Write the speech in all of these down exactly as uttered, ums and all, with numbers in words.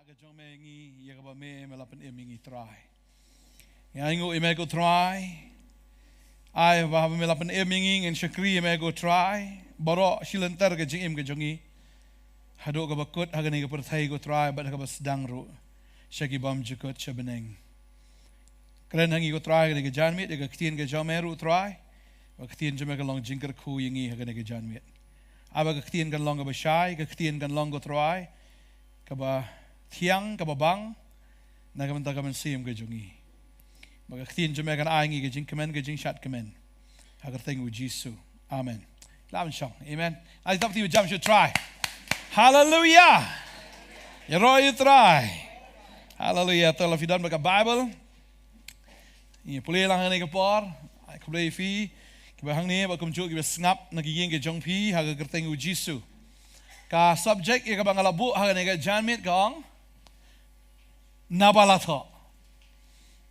Ka jong me ïa ngi, ïa kaba me, me la pynim ïa ngi Trai. Ngi ainguh ïa me ko Trai. Ai ba haba me la pynim ïa ngi ngin shakri ïa me ko Trai. Baroh shi lynter ka jingim ka jong ngi. Haduh kaba kut ha kane ka pyrthei ko Trai bad ha kaba sdang ruh sha ki bymjukut sha bneng. Kren ha ngi ko Trai ha kane ka janmiet, ïa ka ktien ka jong me ruh Trai. Ba ka ktien jong me kan long jingkyrkhu ïa ngi ha kane ka janmiet. Ai ba ka ktien kan long kaba shai, ka ktien kan long ko Trai kaba thiang, kaba bang na ka bynta ka mynsiem ka jong ngi. Ba ka ktien jong me kan ai ngi ka jingkmen, ka jingshad kmen. Ha ka kyrteng u Jisu. Amen. Lah ban shong. Amen. Ai tap ti jam shu Trai. Hallelujah. Ïaroh ïa u Trai. Hallelujah. To la phi don bad ka Bible, ngi pule lang ha kane ka por. Ai khublei ïa phi kiba hangne bad kumjuh kiba sngap na ki ïing ki jong phi ha ka kyrteng u Jisu. Ka subject ïa kaba nga la buh ha kane ka janmiet ka ong, naba la thoh.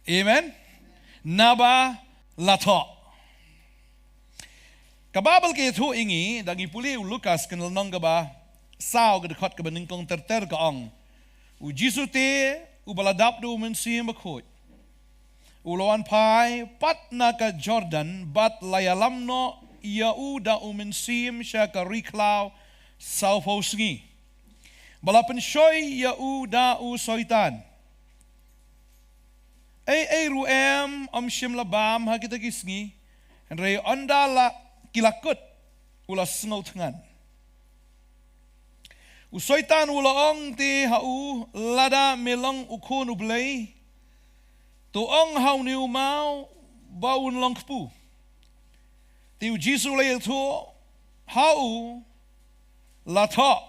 Amen. Naba la thoh. Ka Bible ka ïathuh ïa ngi, da ngi pule u Lukas ka lynnong kaba saw, ka dkhot kaba nyngkong ter ter ka ong, u Jisu te uba la dap da u Mynsiem Bakhuid u la wan phai pat na ka Jordan bad la ïalam noh ïa u da u Mynsiem sha ka ri khlaw sawphew sngi. Ba la pynshoi ïa u da u Soitan. Ei ei ruh em ym shym la bam ha kita ki sngi, hynrei ynda la ki la kut u la sngewthngan. U Soitan u la ong te ha u, lada me long u Khun u Blei, to ong ha une u maw ba un long kpu. Te u Jisu u la ïathuh ha u, la thoh,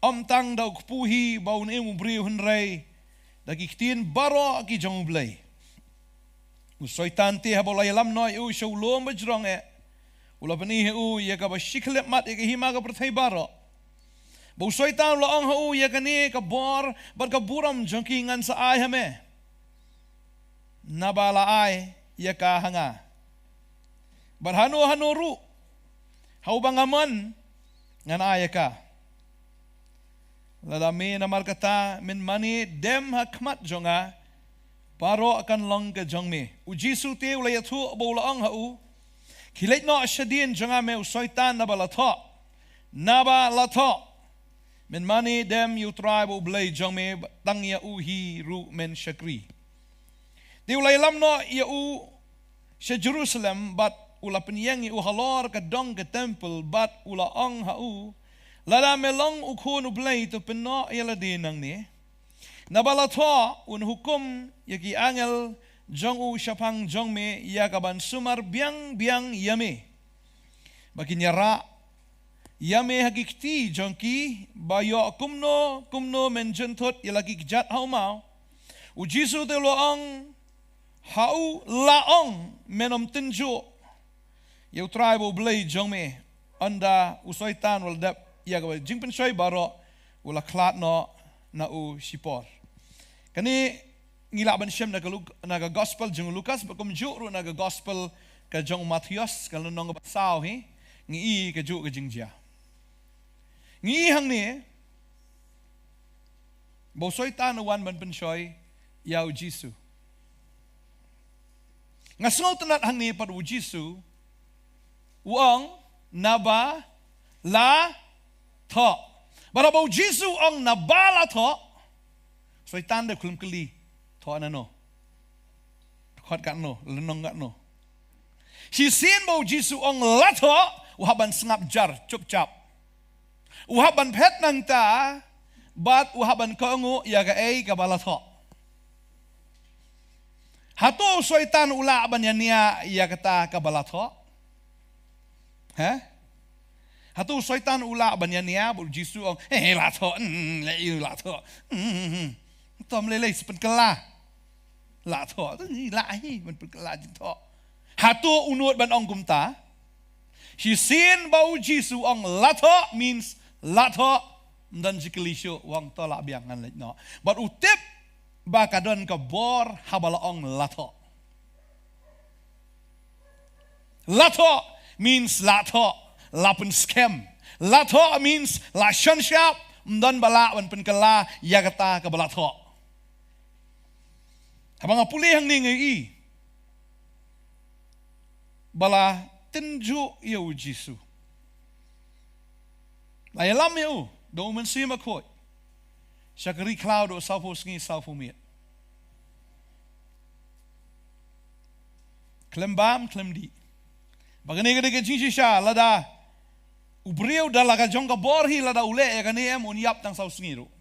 ym tang da u kpu hi ba un im u briew hynrei da ki ktien baroh ki jong u Blei. U Soitan te haba u la ïalam noh ïa u sha u lum ba jrong eh, u la pyni ha u ïa kaba shi khyllipmat ïa ka hima ka pyrthei baroh. Ba u Soitan u la ong ha u, ïa kane ka bor bad ka burom jong ki ngan sa ai ha me, naba la ai ïa ka ha nga. Bad hano hano ruh ha uba nga mon ngan ai ïa ka. Lada me namar kata men mane dem ha khmat jong nga, baroh kan long ka jong me. U Jisu te u la ïathuh bad u la ong ha u, khie leit noh shadien jong nga me u Soitan, naba la thoh, naba la thoh, men mane dem ïa u Trai bad u Blei jong me, tang ïa u hi ruh men shakri. Te u la ïalam noh ïa u sha Jerusalem bad u la pynïeng ïa u halor ka dong ka templ bad u la ong ha u, lada me long u Khun u Blei to pynnoh ïa lade nangne. Naba la thoh, un hukum ïa ki angel jong u shaphang jong me ïa ka ban sumar biang biang ïa me, ba kin ïarah ïa me ha ki kti jong ki, ba ïoh kumno kumno men jynthut ïa la ki kjat ha u maw. U Jisu te u la ong ha u, la ong, men ym tynjuh ïa u Trai bad u Blei jong me. Ynda u Soitan u la dep ïa kaba jingpynshoi baroh, u la khlad noh na u shipor. Kane ngi lah ban shem na ka Luk-, na ka gospel jong u Lukas bad kumjuh ruh na ka gospel ka jong u Mathaios ka lynnong kaba saw hi, ngi i kajuh ka jingjia. Ngi i hangne ba u Soitan u wan ban pynshoi ïa u Jisu. Nga sngewtynnat hangne pat u Jisu u ong naba la thoh. Bad haba u Jisu u ong naba la thoh, Soitan dei khlem kylli, thoh nano, dkhot katno, lynnong katno. Shisien ba u Jisu u ong la thoh, u hap ban sngap jar chupchap. U hap ban phet nangta bad u hap ban kohnguh ïa kaei kaba la thoh. Hato u Soitan u lah ban ïania ïa kata kaba la thoh? Ha? Hato u Soitan u lah ban ïania bad u Jisu u ong, eh, la thoh, mm, leh ïa u la thoh. Mm, mm, mm. Tom lei lei sa pynkylla. La thoh, tu ngi la hi ban pynkylla jingthoh. Hato u nud ban ong kumta? Shisien ba u Jisu u ong la thoh means la thoh, ym don jingkylli shuh, u ong to lah biang ngan leit noh. Bad u tip ba ka don ka bor haba la ong la thoh. La thoh means la thoh, la pynskhem. La thoh means la shon shap, Ym don ba lah ban pynkylla ïa kata kaba la thoh. Haba nga pule hangne nga ïohi ba la tynjuh ïa u Jisu. La ïalam ïa u da u Mynsiem Bakhuid sha ka ri khlaw da u sawphew sngi sawphew miet. Khlem bam khlem dih. Ba kane ka dei ka jingshisha, lada u briew da la ka jong ka bor hi, lada u leh ïa kane em, un ïap tang saw sngi ruh.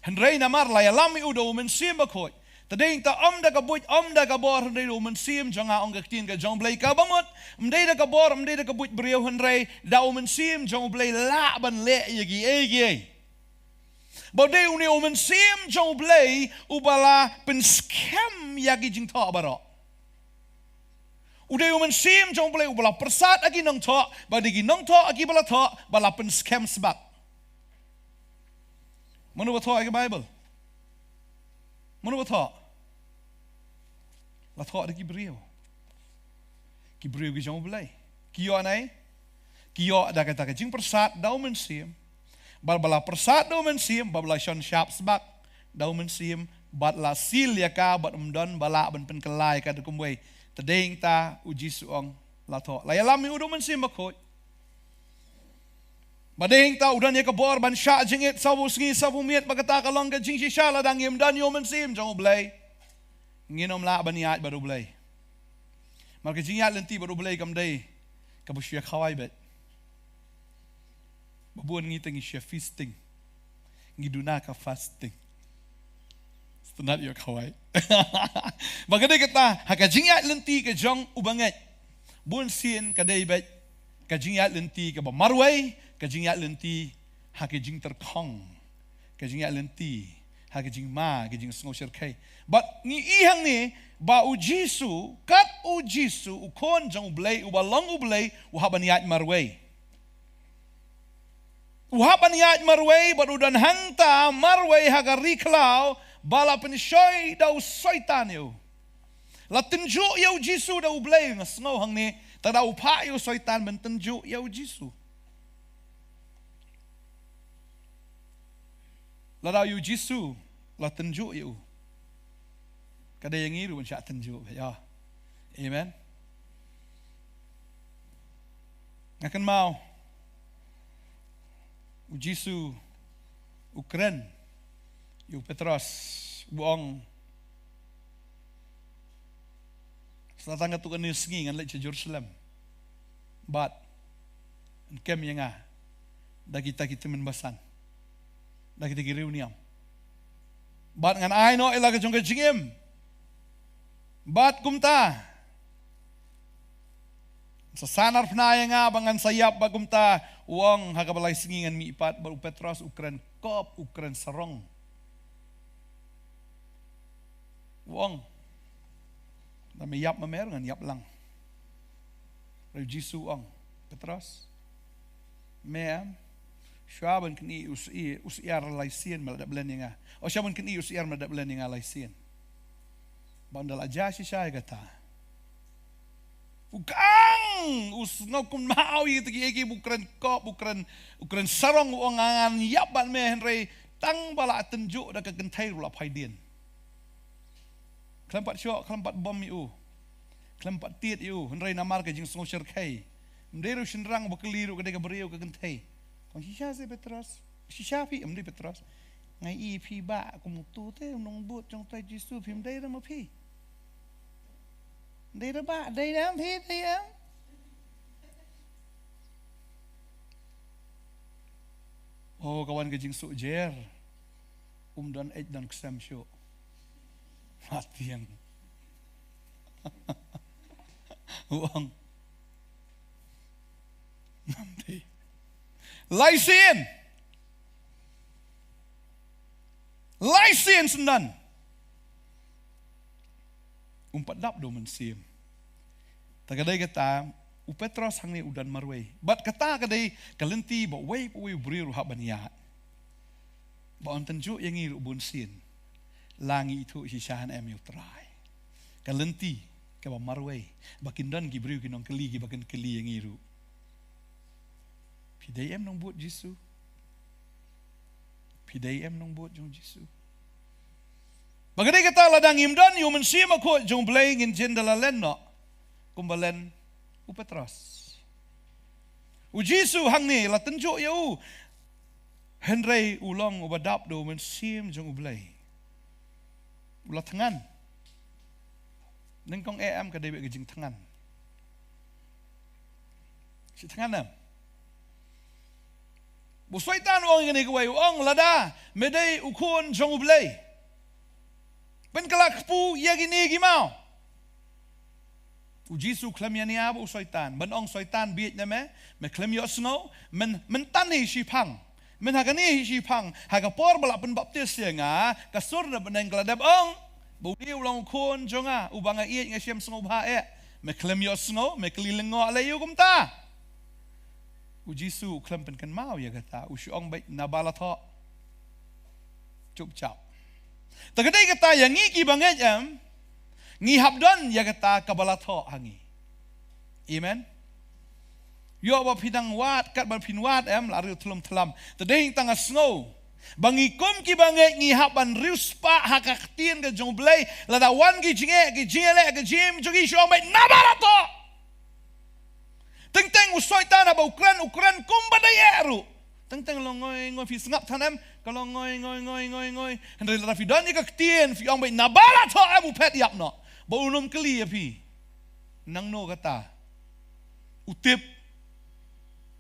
Hynrei namar la ïalam ïa u da u Mynsiem Bakhuid, te dei ta ym da ka buit ym da ka bor, hynrei da u Mynsiem jong nga, ong ka ktien ka jong U Blei, kaba mut ym dei da ka bor, ym dei da ka buit briew, hynrei da u Mynsiem jong U Blei lah ban leh ïa kiei kiei. Ba u dei une u Mynsiem jong U Blei uba la pynskhem ïa ki jingthoh baroh. U dei u Mynsiem jong U Blei uba la pyrsad ïa ki nongthoh, ba dei ki nongthoh ïa kiba la thoh ba la pynskhem sbak. Mano ba thoh ïa ka Baibl? Mano ba thoh? La thoh da ki briew. Ki briew ki jong U Blei. Ki ïoh nai? Ki ïoh da kata ka jingpyrsad da u Mynsiem. Bad ba la pyrsad da u Mynsiem, bad ba la shon shap sbak da u Mynsiem, bad la seal ïa ka, bad ym don ba lah ban pynkylla ïa ka da kumwei. Te dei ta u Jisu ong la thoh. La ïalam ïa u da u Mynsiem Bakhuid. Ba dei ta u don ïa ka bor ban shah jingit sawphew sngi sawphew miet, ba kata ka long ka jingshisha, lada ngim don ïa u Mynsiem jong U Blei, ngin ym lah ban ïaid bad U Blei. Namar ka jingïaid lynti bad U Blei kam dei kaba shu ïa khawai beit. Ba bun ngi te ngi shu ïa feasting. Ngi duna ka fasting. Sngewtynnat ïa khawai. Ba ka dei kata, ha ka jingïaid lynti ka jong u bangeit, bun sien ka dei beit ka jingïaid lynti kaba marwei, ka jingïaid lynti ha ka jingtyrkhong, ka jingïaid lynti ha ka jingma, ka jingsngew shyrkhei. Bad ngi i hangne ba u Jisu, kat u Jisu, u Khun jong U Blei, uba long U Blei, u hap ban ïaid marwei. U hap ban ïaid marwei, bad u don hangta marwei ha ka ri khlaw, ba la pynshoi da u Soitan ïa u. La tynjuh ïa u Jisu da U Blei, nga sngew hangne, te da u phah ïa u Soitan ban tynjuh ïa u Jisu. Lada ïa u Jisu la tynjuh ïa u, ka dei ïa ngi ruh ban shah tynjuh, ïa. Amen. Nga kynmaw u Jisu u kren ïa u Petros, u ong, sa tang katto katne sngi ngan leit sha Jerusalem, bad ngan kem ïa nga da kita ki tymmen basan, da kita ki riewniam. Bad ngan ai noh ïa la ka jong ka jingim. Bad kumta, sa sanar phna ïa nga ba ngan sa ïap, bad kumta u ong, ha kaba lai sngi ngan mih pat. Bad u Petros u kren kop, u kren sarong. U ong, lada me ïap ma me ruh ngan ïap lang. Hynrei u Jisu u ong, Petros, me em, shuwa ban kynnoh u syiar, u syiar lai sien me la dep len ïa nga. O, shuwa ban kynnoh u syiar me la dep len ïa nga lai sien. Bad ynda la jia shisha ïa kata, u kang, u sngew kumno ïa kita kiei kiei, u kren kop, u kren, u kren sarong, u ong, ngan ïap bad me, hynrei tang ba la tynjuh da ka kynthei ruh la phai dien. Khlem pat shoh, khlem pat bom ïa u, khlem pat tied ïa u, hynrei namar ka jingsngew shyrkhei. Ym dei ruh shynrang ba kylli ruh, ka dei ka briew, ka kynthei. Ka ong, shisha se Petros? Shisha phi? Ym dei Petros. Nga i phi bah kum uto te u nongbud jong uta u Jisu, phi ym dei ruh ma phi. Dei ruh bah, dei ruh phi, dei em. O, ka wan ka jingsuk jer. Um don eit don ksem shuh. Matiang. U ong, ngam dei. Lai sien. Lai sien syndon. Um pat dap da u Mynsiem. Te ka dei kata, u Petros hangne u don marwei. Bad kata ka dei ka lynti ba uwei pa uwei u briew ruh hap ban ïaid. Ba yn tynjuh ïa ngi ruh bun sien, la ngi ithuh shisha ne em ïa u Trai. Ka lynti kaba marwei, ba kin don ki briew ki nongkylli kiba kin kylli ïa ngi ruh. Phi dei em nongbud Jisu? Ki dei em nongbud jong u Jisu? Ba ka dei kata, lada ngim don ïa u Mynsiem Bakhuid jong u Blei, ngin jin da la len noh kumba len u Petros. U Jisu hangne la tynjuh ïa u, hynrei u long uba dap da u Mynsiem jong u Blei. U la thngan. Nyngkong eh em ka dei beit ka jingthngan. Shi thngan em. Ba u Soitan u ong ïa kane kawei, u ong, lada me dei u Khun jong u Blei, pynkylla kpu ïa kine ki maw. U Jisu khlem ïania bad u Soitan. Ban ong Soitan, bieit na me, me khlem ïohsngew, men, men tan hi shiphang. Men ha kane hi shiphang, ha ka por ba la pynbaptis ïa nga, ka sur na bneng ka la dep ong ba une u long u Khun jong nga, uba nga ïeit, nga shem sngewbha eh. Me khlem ïohsngew, me kylli lyngngoh lei ïa u kumta. U Jisu u khlem pynkynmaw ïa kata, u shu ong beit naba la thoh. Chupchap. Te ka dei kata, ïa ngi ki bangeit em, ngi hap don ïa kata kaba la thoh ha ngi. Amen. Ïoh ba phi dang wad, katba phin wad em, la riewthlem thlam. Te dei tang nga sngew ba ngi kum ki bangeit ngi hap ban riewspah ha ka ktien ka jong u Blei. Lada wan ki jingeh, ki jingeh leh, ki jingeh jong ngi, shu ong beit naba la thoh. Teng teng u Soitan haba u kren, u kren kumba dei eh ruh. Teng teng long ngoi ngoi, phi sngap than em, ka long ngoi ngoi ngoi ngoi ngoi. Hynrei lada phi don ïa ka ktien, phi ong beit naba la thoh em, u phet ïap noh. Ba un ym kylli ïa phi. Nangno kata? U tip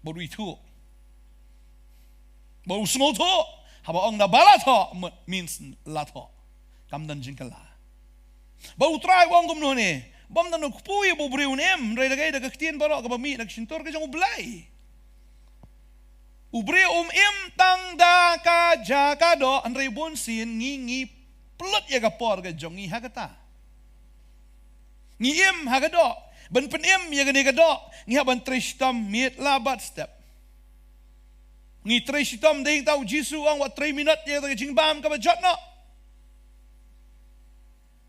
bad u ithuh bad u sngewthuh. Haba ong naba la thoh, means la thoh. Kam don jingkylla. Ba u Trai u ong kumno ne? Bym tang da kpu ïa ba u briew un im, hynrei da kaei? Da ka ktien baroh kaba mih na ka shyntur ka jong u Blei. U briew um im tang da ka jaka doh, hynrei bunsien ngi, ngi pynlut ïa ka por ka jong ngi ha kata. Ngi im ha ka doh. Ban pynim ïa kane ka doh, ngi hap ban trei shitom miet la bad step. Ngi trei shitom, dei tang u Jisu u ong, wat trei minot ïa kata ka jingbam kaba jot noh.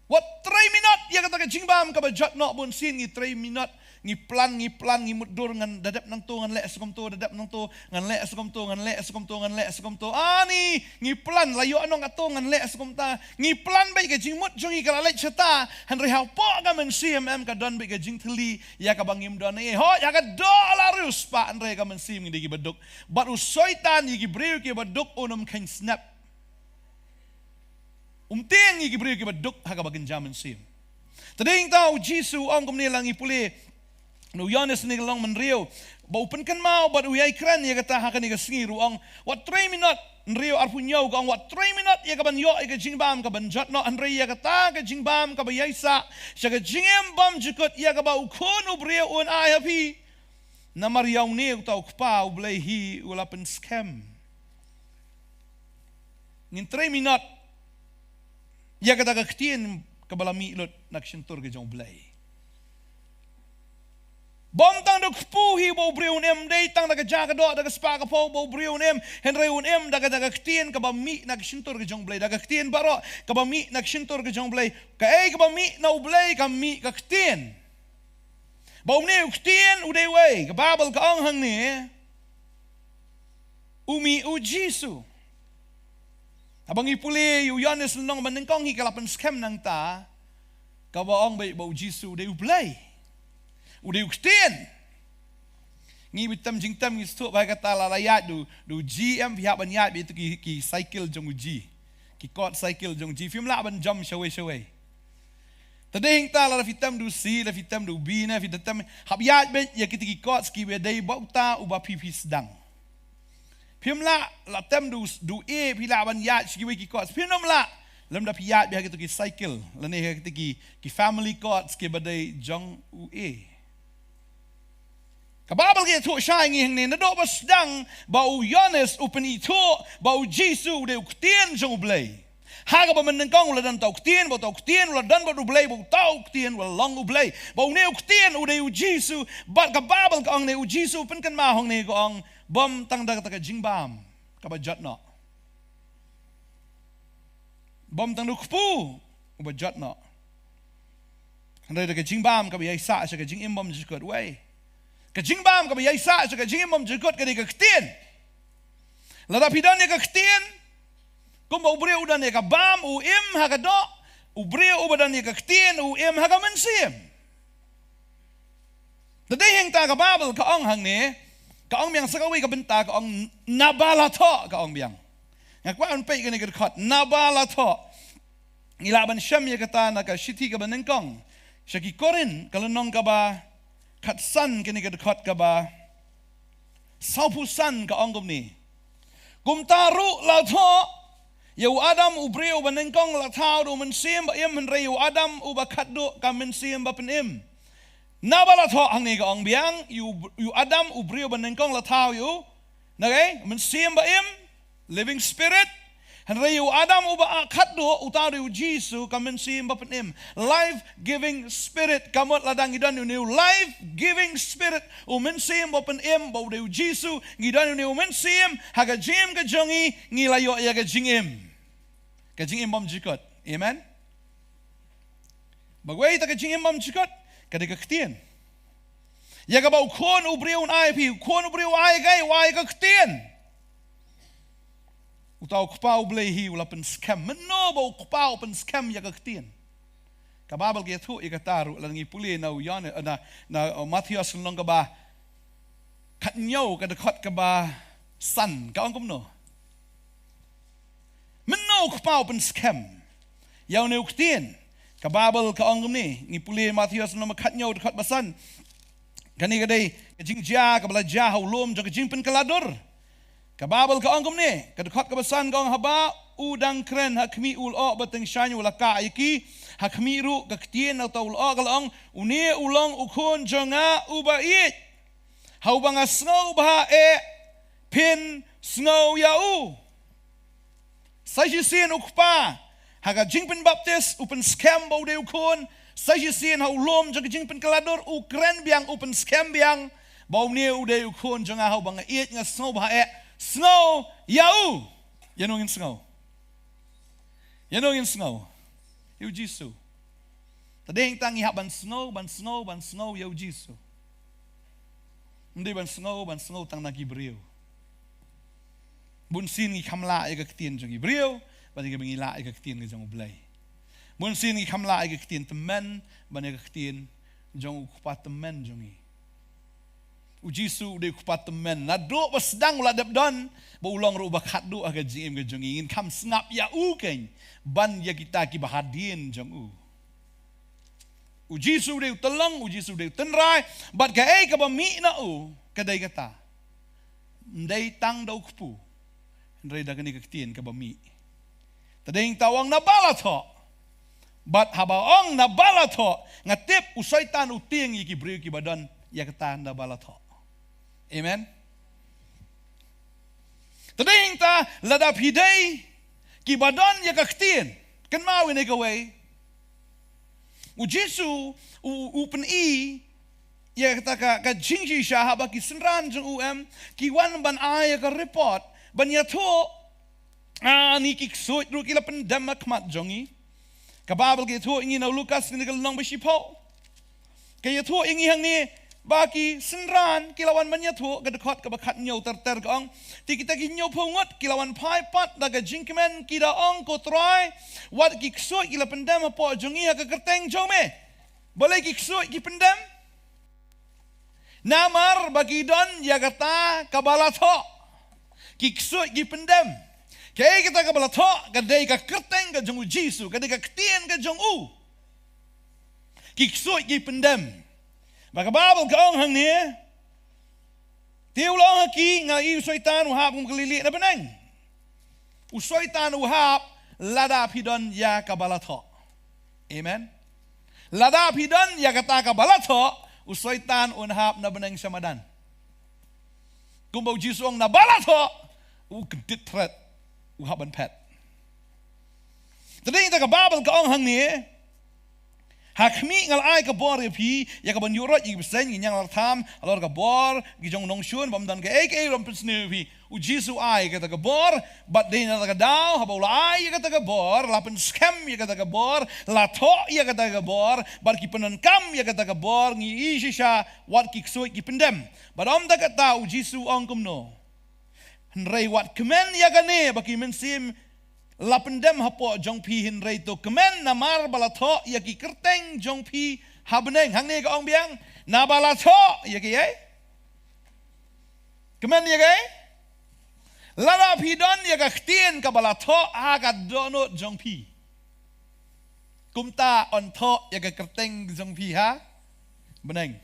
Wat trei minot ïa kata ka jingbam kaba jot noh. Bunsien ngi trei minot, ngi plan, ngi plan, ngi mutdur, ngan da dep nangto ngan leh sa kumto, da dep nangto ngan leh sa kumto, ngan leh sa kumto, ngan leh sa kumto. Ani, ngi plan, la ïoh nangto ngan leh sa kumta. Ngi plan beit, ka jingmut jong ngi ka la leit shata. Hynrei hapoh ka mynsiem em, ka don beit ka jingthylli ïa kaba ngim don eh. Hooid, ha ka doh la riewspah, hynrei ka mynsiem ngi dei kiba duk. Bad u Soitan ïa ki briew kiba duk un ym kheiñ snep. Um tieng ïa ki briew kiba duk ha kaba kynja mynsiem. Te dei tang u Jisu u ong kumne, la ngi pule na u Ïoannis ne ka lynnong mynriew, ba u pynkynmaw bad u ïai kren ïa kata ha kane ka sngi ruh, u ong, wat trei minot. Hynriew arphew hynñiew ka ong, wat trei minot ïa kaban ïoh ïa ka jingbam kaban jot noh, hynrei ïa kata ka jingbam kaba ïaisah sha ka jingim bymjukut, ïa kaba u Khun u briew un ai ha phi. Namar ïa une uta u Kpa u Blei hi u la pynskhem. Ngin trei minot ïa kata ka ktien kaba la mih lut na ka shyntur ka jong u Blei. Bym tang da kpu hi ba u briew un im, dei tang da ka jaka doh, da ka spah ka phew ba u briew un im, hynrei un im da kata ka ktien kaba mih na ka shyntur ka jong u Blei, da ka ktien baroh kaba mih na ka shyntur ka jong u Blei. Kaei kaba mih na u Blei? Ka mih ka ktien. Ba une u ktien u dei uei? Ka Baibl ka ong hangne, u mih u Jisu. Haba ngi pule ïa u Ïoannis lynnong banyngkong hi, ka la pynskhem nangta, kaba ong beit ba u Jisu u dei u Blei, u dei u ktien. Ngi bym tem jingtem, ngi sngewthuh ba ha kata la, la ïaid da u, da u G M, phi hap ban ïaid beit ïa ki, ki cycle jong u G, ki kot cycle jong u G, phim lah ban jump shawei shawei. Te dei hangta, lada phi tem da u C, lada phi tem da u B, ne phi tem, hap ïaid beit ïa kita ki chords kiba dei bad uta uba phi, phi sdang. Phim lah, la tem da u, da u A, phi lah ban ïaid sha kiwei ki chords. Phim lah lymda phi ïaid beit ha kita ki cycle lane ha kita ki, ki family chords kiba dei jong u A. Ka Baibl ka ïathuh shai ïa ngi hangne, naduh ba sdang ba u Ïoannis u pynithuh ba u Jisu u dei u Ktien jong u Blei. Ha kaba mynnyngkong u la don uta u Ktien, bad uta u Ktien u la don bad u Blei, bad uta u Ktien u la long u Blei. Bad une u Ktien u dei u Jisu, bad ka Baibl ka ong ne u Jisu u pynkynmaw hangne, ka ong, bym tang da kata ka jingbam kaba jot noh. Bym tang da u kpu uba jot noh. Hynrei da ka jingbam kaba ïaisah sha ka jingim bymjukut. Wei, ka jingbam kaba ïaisah sha ka jingim bymjukut ka dei ka Ktien. Lada phi don ïa ka Ktien, Kumba u briew u don ïa ka bam u im ha ka doh, u briew uba don ïa ka ktien u im ha ka mynsiem. Te dei hangta ka Baibl ka ong hangne, ka ong biang sa kawei ka bynta, ka ong naba la thoh, ka ong biang. Nga kwah ban peit kane ka dkhot, naba la thoh. Ngi lah ban shem ïa kata na ka shithi kaba nyngkong sha ki Korinth, ka lynnong kaba khatsan, kane ka dkhot kaba sawphew san, ka ong kumne. Kumta ruh la thoh, ïa u Adam u briew ba nyngkong la thaw da u Mynsiem Ba Im, hynrei ïa u Adam uba khatduh ka Mynsiem Ba Pynim. Naba la thoh hangne, ka ong biang, ïa u, ïa u Adam u briew ba nyngkong la thaw ïa u, na kaei, Mynsiem Ba Im, living spirit. Hynrei ïa u Adam uba khatduh u thaw da u Jisu ka Mynsiem Ba Pynim, life giving spirit. Ka mut lada ngi don ïa une u life giving spirit, u Mynsiem Ba Pynim, ba u dei u Jisu, ngi don ïa une u Mynsiem ha ka jingim ka jong ngi, ngi la ïoh ïa ka jingim, ka jingim bymjukut. Amen. Ba kawei ta ka jingim bymjukut ka dei ka ktien. Ïa kaba u Khun u briew un ai ïa phi, u Khun u briew u ai kaei, u ai ka ktien. Uta u Kpa U Blei hi u la pynskhem. Mynno ba u Kpa u pynskhem ïa ka ktien? Ka Baibl ka ïathuh ïa kata ruh lada ngi pule na u Ïoannis, na, na, uh, Mathaios lynnong kaba khathynñiew, ka dkhot kaba san, ka ong kumno? Mynno u Kpa u pynskhem ïa une u ktien? Ka Baibl ka ong kumne, ngi pule Mathaios lynnong khathynñiew dkhot ba san. Kane ka dei ka jingjia kaba la jia ha u lum jong ka jingpynkylla dur. Ka Baibl ka ong kumne, ka dkhot kaba san ka ong, haba u dang kren ha khmih u lyoh ba tyngshaiñ u la kah ïa ki, ha khmih ruh ka ktien na uta u lyoh ka la ong, une u long u Khun jong nga uba ïeit, ha uba nga sngewbha eh, phin sngew ïa u. Sa shisien u Kpa ha ka jingpynbaptis u pynskhem ba u dei u Khun. Sa shisien ha u lum jong ka jingpynkylla dur u kren biang, u pynskhem biang ba une u dei u Khun jong nga, ha uba nga ïeit, nga sngewbha eh, sngew ïa u. Ïa no ngin sngew? Ïa no ngin sngew? Ïa u Jisu. Ta dei hangta ngi hap ban sngew, ban sngew, ban sngew ïa u Jisu. Ym dei ban sngew, ban sngew tang na ki briew. Bunsien ngi kham lah ïa ka ktien jong ki briew ban ïa kaba ngi lah ïa ka ktien ka jong U Blei. Bunsien ngi kham lah ïa ka ktien tymmen ban ïa ka ktien jong u Kpa tymmen jong ngi. U Jisu u dei u Kpa tymmen. Naduh ba sdang u la dep don, ba u long ruh uba khatduh ha ka jingim ka jong ngi. Ngin kham sngap ïa u keiñ ban ïa kita kiba hadien jong u. U Jisu u dei u tyllong, u Jisu u dei u tynrai, bad kaei kaba mih na u ka dei kata. Ym dei tang da u kpu, hynrei da kane ka ktien kaba mih. Ta dei hangta u ong naba la thoh. Bad haba ong naba la thoh, nga tip u Soitan u tieng ïa ki briew kiba don ïa kata naba la thoh. Amen. Ta dei hangta lada phi dei kiba don ïa ka ktien, kynmaw ïa kane kawei. U Jisu u, u pyni ïa kata ka, ka jingshisha haba ki synran jong u em, ki wan ban ai ïa ka report, ban ïathuh, ani ki ksuid ruh ki la pyndem ha khmat jong ngi. Ka Baibl ka ïathuh ïa ngi na u Lukas kane ka lynnong ba shiphew. Ka ïathuh ïa ngi hangne ba ki synran ki la wan ban ïathuh, ka dkhot kaba khathynñiew ter ter ka ong, te kita ki hynñiewphew ngut ki la wan phai pat da ka jingkmen, ki da ong, Ko Trai, wat ki ksuid ki la pyndem hapoh jong ngi ha ka kyrteng jong me. Balei ki ksuid ki pyndem? Namar ba ki don ïa kata kaba la thoh. Ki ksuid ki pyndem. Kaei kata kaba la thoh? Ka dei ka kyrteng ka jong u Jisu, ka dei ka ktien ka jong u. Ki ksuid ki pyndem. Ba ka Baibl ka ong hangne, te u la ong ha ki, nga i u Soitan u hap kum ka lieh lieh na bneng. U Soitan u hap lada phi don ïa kaba la thoh. Amen. Lada phi don ïa kata kaba la thoh, u Soitan un hap na bneng sha madan. Kumba u Jisu u ong naba la thoh, u kyndit thret, u hap ban phet. Ta dei hangta ka Baibl ka ong hangne, ha khmih nga la ai ka bor ïa phi, ïa kaban ïuhroit ïa ki bseiñ, ngin ïeng la tham halor ka bor ki jong u nongshun, bym don kaei kaei ruh ban pynsniew ïa phi. U Jisu u ai ïa kata ka bor, bad dei na kata ka daw haba u la ai ïa kata ka bor, la pynskhem ïa kata ka bor, la thoh ïa kata ka bor, bad ki pyndonkam ïa kata ka bor, ngi i shisha wat ki ksuid ki pyndem. Bad ym tang kata, u Jisu u ong kumno? Hynrei wat kmen ïa kane, ba ki mynsiem la pyndem hapoh jong phi, hynrei to kmen namar ba la thoh ïa ki kyrteng jong phi ha bneng. Hangne ka ong biang, naba la thoh ïa ki, eh? Kmen ïa ki, eh? Lada phi don ïa ka ktien kaba la thoh ha ka dohnud jong phi, kumta yn thoh ïa ka kyrteng jong phi ha bneng.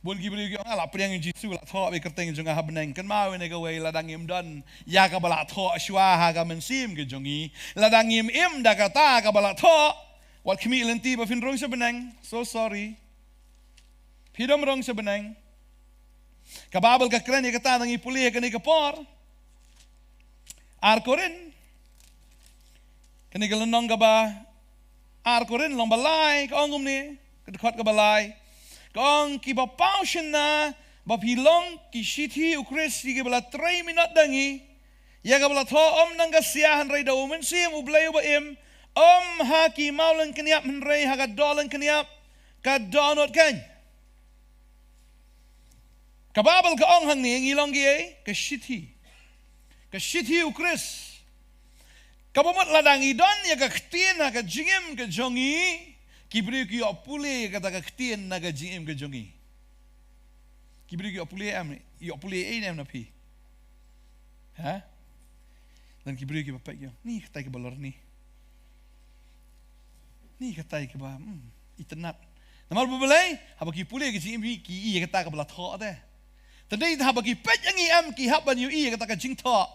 Bun ki briew ki ong, ah, la pdiang ïa u Jisu, la thoh beit ïa ka kyrteng jong nga ha bneng. Kynmaw ïa kane kawei, lada ngim don ïa kaba la thoh shuwa ha ka mynsiem ka jong ngi, lada ngim im da kata kaba la thoh, wat khmih lynti ba phin rung sha bneng. So sorry. Phi dom rung sha bneng. Ka Baibl ka kren ïa kata, ngi pule ïa kane ka por. Ar Korinth. Kane ka lynnong kaba Ar Korinth lynnong ba lai, ka ong kumne, ka dkhot kaba lai. Ka ong, kiba paw shynna ba phi long ki shithi u Khrist, ïa kiba la trei minot da ngi, ïa kaba la thoh ym nang ka sia hynrei da u Mynsiem u Blei uba im, ym ha ki mawlyngkniap hynrei ha ka dohlyngkniap ka dohnud keiñ. Ka Baibl ka ong hangne, ngi long ki ei, ka shithi. Ka shithi u Khrist. Kaba mut lada ngi don ïa ka ktien ha ka jingim ka jong ngi, ki briew ki ïoh pule ïa kata ka ktien na ka jingim ka jong ngi. Ki briew ki ïoh pule em, ïoh pule ei ne em na phi? Ha? Don ki briew kiba peit ïa, ni katai kaba lor ni. Ni katai kaba, hmm, itynnat. Namar ba balei, haba ki pule ka jingim ki i ïa kata kaba la thoh te. Te dei haba ki peit ïa ngi em ki hap ban ïohi ïa kata ka jingthoh.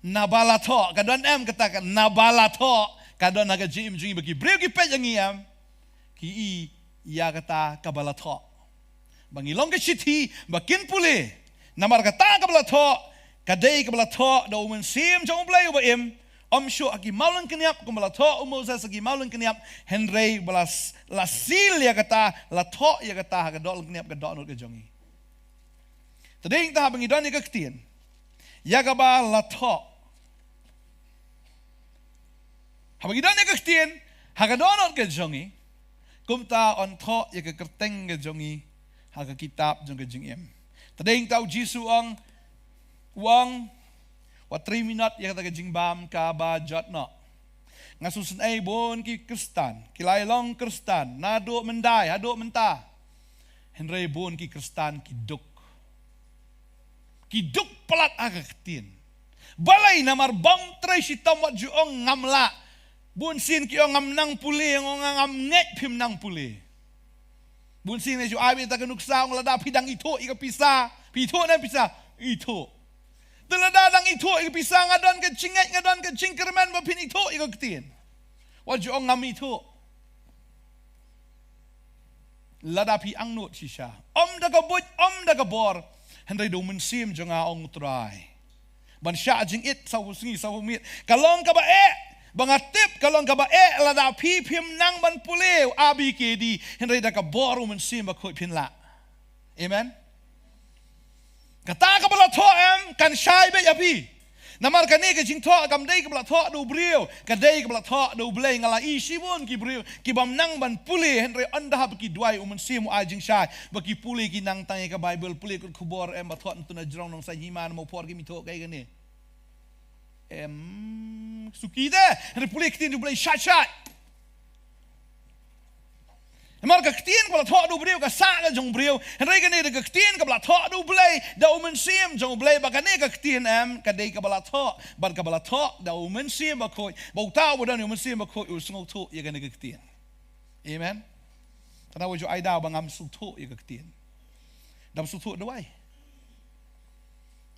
Naba la thoh, ka don em kata ka naba la thoh, ka don ha ka jingim jong ngi ba ki briew ki peit ïa ngi em. Ki i ïa kata kaba la thoh. Ba ngi long ka shithi, ba kin pule. Namar kata kaba la thoh, ka dei kaba la thoh da u Mynsiem jong u Blei uba im. Ym shuh ha ki mawlyngkniap kumba la thoh u Moses ha ki mawlyngkniap, hynrei ba la s-, la seal ïa kata, la thoh ïa kata ha ka dohlyngkniap ka dohnud ka jong ngi. Te dei ïa kata haba ngi don ïa ka ktien, ïa kaba la thoh. Haba ngi don ïa ka ktien ha ka dohnud ka jong ngi, kumta yn thoh ïa ka kyrteng ka jong ngi ha ka kitab jong ka jingim. Te dei ïa kata u Jisu u ong, u ong, wat trei minot ïa kata ka jingbam kaba jot noh. Nga sngewsynei bun ki Khristan ki la ïa long Khristan naduh myndai haduh mynta, hynrei bun ki Khristan ki duk. Ki duk palat ha ka ktien. Balei? Namar bym trei shitom, wat ju ong ngam lah. Bun sien ki ong ngam nang pule, ong nga ngam ngeit phim nang pule. Bun sien ju ai beit ïa ka nuksa, ong lada phi dang ithuh ïa ka pisa, phi ithuh ne em pisa? Ithuh. Te lada dang ithuh ïa ka pisa, nga don ka jingngeit, nga don ka jingkyrmen ba phin ithuh ïa ka ktien. Wat ju ong ngam ithuh. Lada phi angnud shisha, ym da ka buit, ym da ka bor, hynrei da u Mynsiem jong nga, ong u Trai. Ban shah jingit sawphew sngi sawphew miet. Ka long kaba eh, ba nga tip ka long kaba eh lada phi phim nang ban pule A B K D, hynrei da ka bor u Mynsiem Bakhuid phin lah. Amen. Kata kaba la thoh em kan shai beit ïa phi. Namar kane ka jingthoh kam dei kaba la thoh da u briew, ka dei kaba la thoh da u Blei. Nga la i shibun ki briew ki bym nang ban pule, hynrei ynda haba ki duwai u Mynsiem u ai jingshai ba ki pule, ki nang tang ïa ka Baibl, pule kot khubor em ba thoh hangto na jrong nongsan hima, na Mawphor kim ithuh kaei kane. Em, suki te, hynrei pule ktien jong u Blei shai shai. Namar ka ktien kaba la thoh da u briew ka sah ka jong u briew, hynrei kane dei ka ktien kaba la thoh da u Blei, da u Mynsiem jong u Blei. Ba kane ka ktien em ka dei kaba la thoh, bad kaba la thoh da u Mynsiem Bakhuid. Ba uta uba don ïa u Mynsiem Bakhuid u sngewthuh ïa kane ka ktien. Amen. Tang wat ju ai daw ba ngam sngewthuh ïa ka ktien. Dam sngewthuh da wei?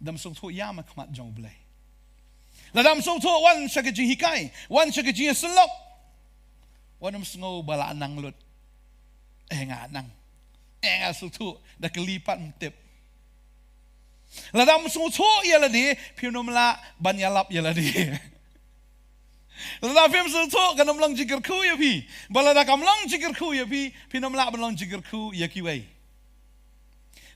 Dam sngewthuh ïa ma khmat jong u Blei. Lada dam sngewthuh, wan sha ka jinghikai, wan sha ka jingïaseng lok. Wat nym sngew ba la nang lut. Eh, nga nang. Eh, nga sngewthuh, da kylli pat ym tip. Lada dam sngewthuh ïa lade, phim nym lah ban ïalap ïa lade. Lada phim sngewthuh, kan ym long jingkyrkhu ïa phi. Ba lada kam long jingkyrkhu ïa phi, phim nym lah ban long jingkyrkhu ïa kiwei.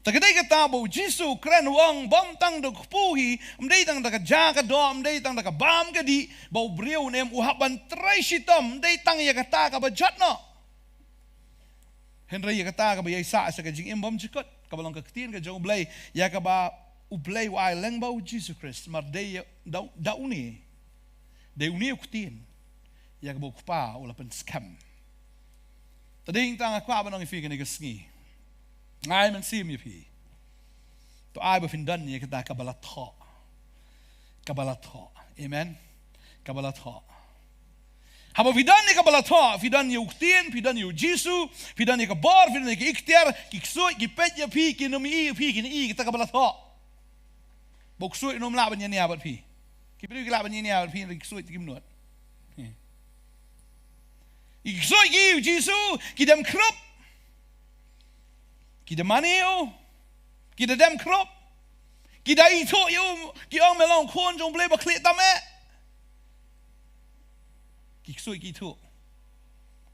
Te ka dei kata ba u Jisu u kren u ong, bym tang da u kpu hi, ym dei tang da ka ja ka doh, ym dei tang da ka bam ka dih ba u briew un im, u hap ban trei shitom, ym dei tang ïa kata kaba jot noh. Hynrei ïa kata kaba ïai sah sha ka jingim bymjukut, kaba long ka ktien ka jong u Blei, ïa kaba U Blei u ai lyngba u Jisu Khrist, namar dei da, da une, dei une u ktien ïa kaba u Kpa u la pynskhem. Te dei tang nga kwah ban ong ïa phi kane ka sngi, nga ai mynsiem ïa phi, to ai ba phin don ïa kata kaba la thoh. Kaba la thoh. Amen. Kaba la thoh. Haba phi don ïa kaba la thoh, phi don ïa u ktien, phi don ïa u Jisu, phi don ïa ka bor, phi don ïa ka iktiar, ki ksuid ki peit ïa phi, kin ym ïohi ïa phi, kin ïohi ïa kata kaba la thoh. Ba u ksuid un ym lah ban ïania bad phi. Ki briew ki lah ban ïania bad phi, ki ksuid kim nud. Ki ksuid ki ïohi ïa u Jisu, ki dem khrup. Ki da mane ïa u. Ki da dem khrup. Ki da ithuh ïa u, ki ong, me long khun jong u Blei ba khlieh tam eh. Ki ksuid ki ithuh.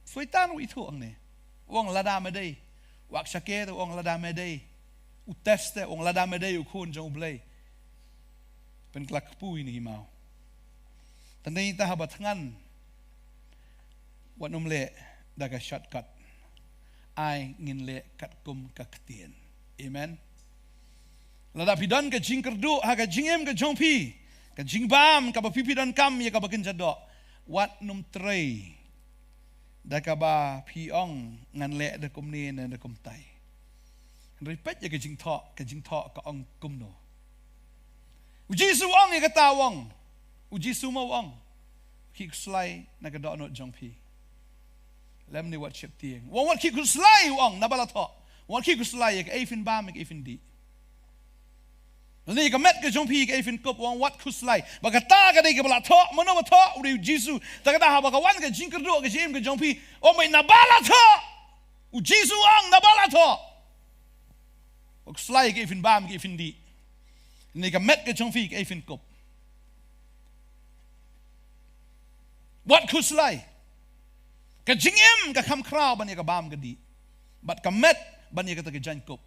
Soitan u ithuh hangne. U ong lada me dei. Wak shake te u ong lada me dei. U test te u ong lada me dei u khun jong u Blei, pynkylla kpu ïa ngi maw. Tang dei ta haba thngan, wat nym leh da ka shortcut. Ai ngin leh katkum ka ktien. Amen. Lada phi don ka jingkyrduh ha ka jingim ka jong phi, ka jingbam kaba phi phi donkam ïa kaba kynja doh, wat nym trei da kaba phi ong ngan leh da kumne ne da kumtai. Hynrei peit ïa ka jingthoh, ka jingthoh ka ong kumno. U Jisu u ong ïa kata, u ong. U Jisu ma u ong, khie khuslai na ka dohnud jong phi. Lymne wat sheptieng. U ong wat khie khuslai, u ong, naba la thoh. Wat khie khuslai ïa kaei phin bam, ïa kaei phin dih. Lane ïa ka met ka jong phi ïa kaei phin kup, u ong wat khuslai. Ba kata ka dei kaba la thoh, mano ba thoh, u dei u Jisu. Te kata haba ka wan ka jingkyrduh ka jingim ka jong phi, u ong beit naba la thoh. U Jisu u ong naba la thoh. Wat khuslai ïa kaei phin bam, ïa kaei phin dih. Lane ka met ka jong phi ïa kaei phin kup. Wat khuslai. Ka jingim ka kham khraw ban ïa ka bam ka dih. Bad ka met ban ïa kata ka jaiñkup.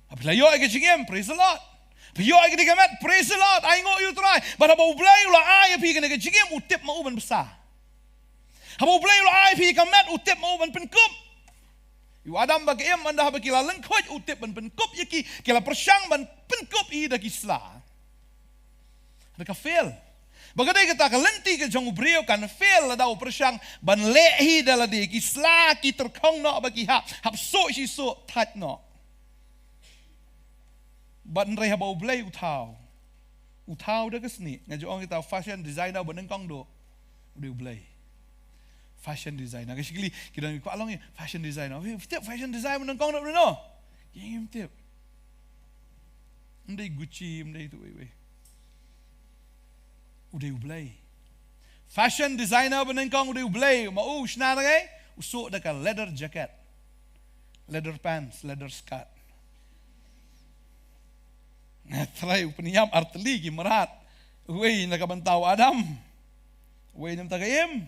Haba phi la ïoh ïa ka jingim, praise the Lord. Phi ïoh ïa ka dei ka met, praise the Lord. Ainguh ïa u Trai. Bad haba u Blei u la ai ïa phi kane ka jingim, u tip ma u ban bsa. Haba u Blei u la ai ïa phi ka met, u tip ma u ban pynkup. Ïa u Adam bad ka Im, ynda haba ki la lyngkhuid, u tip ban pynkup ïa ki, ki la pyrshang ban pynkup ïa da ki sla. Hynrei ka fail. Ba ka dei kata ka lynti ka jong u briew kan fail lada u pyrshang ban leh hi da lade, ki sla ki tyrkhong noh bad ki hap, hap suh shi suh thait noh. Bad hynrei haba u Blei u thaw, u thaw da ka snieh. Nga ju ong kita, fashion designer ba nyngkong duh, u dei u Blei. Fashion designer. Ka shakri ki don ki kwah long ïa fashion designer. Wei, tip fashion designer ba nyngkong duh u dei uno? Ïa ngim tip. Ym dei Gucci, ym dei tu, wei, wei. U dei u Blei. Fashion designer ba nyngkong u dei u Blei. Ma u shna da kaei? U suh da ka leather jacket, leather pants, leather skirt. Nga Trai u pynïap artylli ki mrad. Uwei na ka bynta u Adam, uwei na ka bynta ka Im.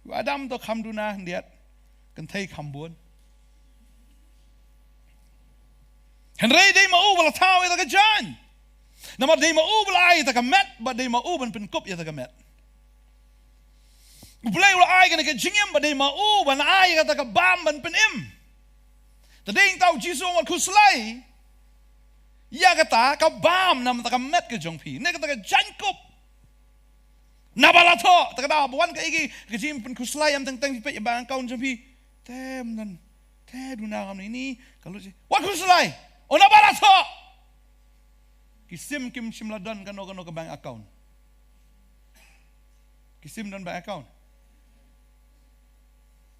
U Adam to kham duna khyndiat, kynthei kham bun. Hynrei dei ma u ba la thaw ïa ta ka jaiñ. Namar dei ma u ba la ai ïa ta ka met, bad dei ma u ban pynkup ïa ta ka met. U Blei u la ai kane ka jingim, bad dei ma u ban ai ïa kata ka bam ban pynim. Te dei tang u Jisu u ong wat khuslai ïa kata ka bam, namar ta ka met ka jong phi, ne kata ka jaiñkup. Naba la thoh. Te ka daw ba wan kaei kaei ka jingpynkhuslai, ym teng teng phi peit ïa bank account jong phi. Te ym don, te duna ngam ni ni ka lut shi. Wat khuslai. O naba la thoh. Ki sim kim shym la don kano kano ka bank account. Ki sim don bank account?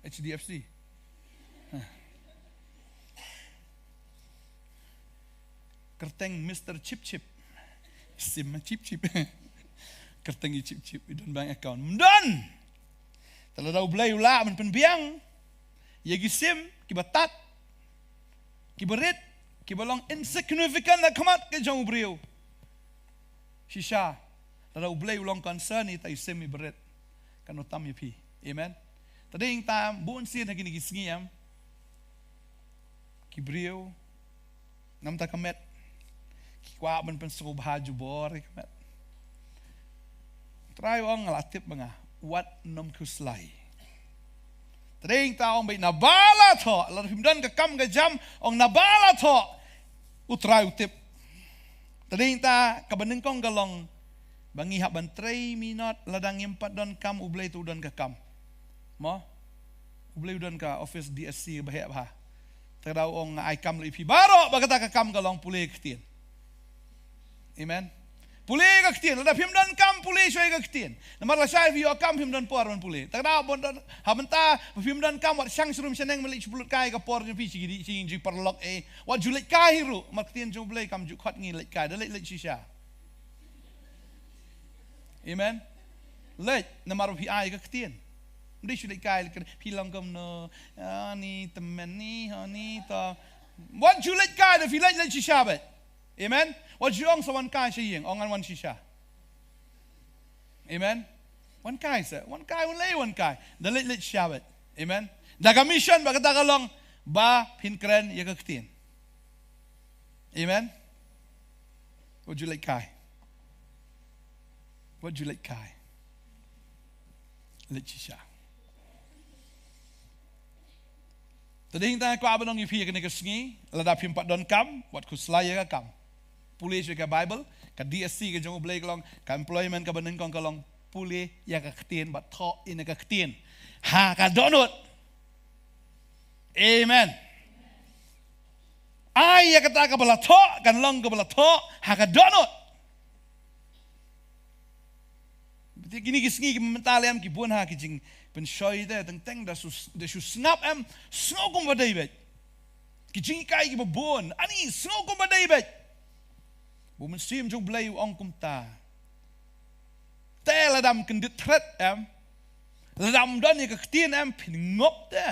H D F C. Kyrteng Mister Chip Chip. Sim ma Chip Chip. Kyrteng i Chip Chip, i don bank account? Ym don. Te lada u Blei u lah ban pynbiang ïa ki sim kiba tad, kiba rit, kiba long insignificant ha khmat ka jong u briew. Shisha, lada u Blei u long concern ïa ta i sim iba rit, kan ym tam ïa phi. Amen. Te dei tang bun sien ha kine ki sngi em, ki briew, namar ta ka met, ki kwah ban pynsngewbha jubor ïa ka met. Trai u ong la tip ba nga, wat nym khuslai. Te dei tang ong beit naba la thoh, lada phim don ka kam ka jam, ong naba la thoh. U Trai u tip. Te dei ta kaba nyngkong ka long ba ngi hap ban trei minot, lada ngim pat don kam, U Blei te u don ka kam. Mo? U Blei u don ka office D S C ba heh bha. Te da u ong, nga ai kam ïa phi baroh, ba kata ka kam ka long pule ka ktien. Amen. Pule ka ktien, lada phim don kam, pule shuwa ka ktien. Namar lashai phi ïoh kam, phim don por ban pule. Te da u ong, don, ha mynta ba phim don kam, wat shang sha rum sha neng, men leit shu pynlut kai ka por jong phi sha ki, sha ki paralok, eh. Wat ju leit kai hi ruh, namar ka ktien jong U Blei kam ju khot ngi leit kai, da leit, leit shisha. Amen. Leit, namar phi ai ka ktien. Ym dei shu leit kai, leit kai, phi long kumno, ani tymmen ni, ani to. Wat ju leit kai, da phi leit, leit shisha beit. Amen. Wat ju ong sa wan kai sha ïing, ong ngan wan shisha. Amen. Wan kai sa, wan kai, wan leit, wan kai. Da leit, leit shisha beit. Amen. Da ka mission ba kata ka long ba phin kren ïa ka ktien. Amen. Wat ju leit kai. Wat ju leit kai. Leit shisha. Te dei ta kwah ban ong ïa phi kane ka sngi, lada phim pat don kam, wat khuslai ïa ka kam. Pule shuwa ka Bible, ka D S C ka jong U Blei ka long, ka employment kaba nyngkong ka long, pule ïa ka ktien, bad thoh ïa ka ktien. Ha ka dohnud. Amen. Ai ïa kata kaba la thoh, kan long kaba la thoh, ha ka dohnud. Te kine ki sngi ki mynta lem ki bun ha ki jingpynshoi te, teng teng da shu, da shu sngap em, sngew kumba dei beit. Ki jinghikai kiba bun, ani sngew kumba dei beit. Ba u Mynsiem jong U Blei u ong kumta. Te lada ym kyndit thret em, lada ym don ïa ka ktien em, phin ngop te.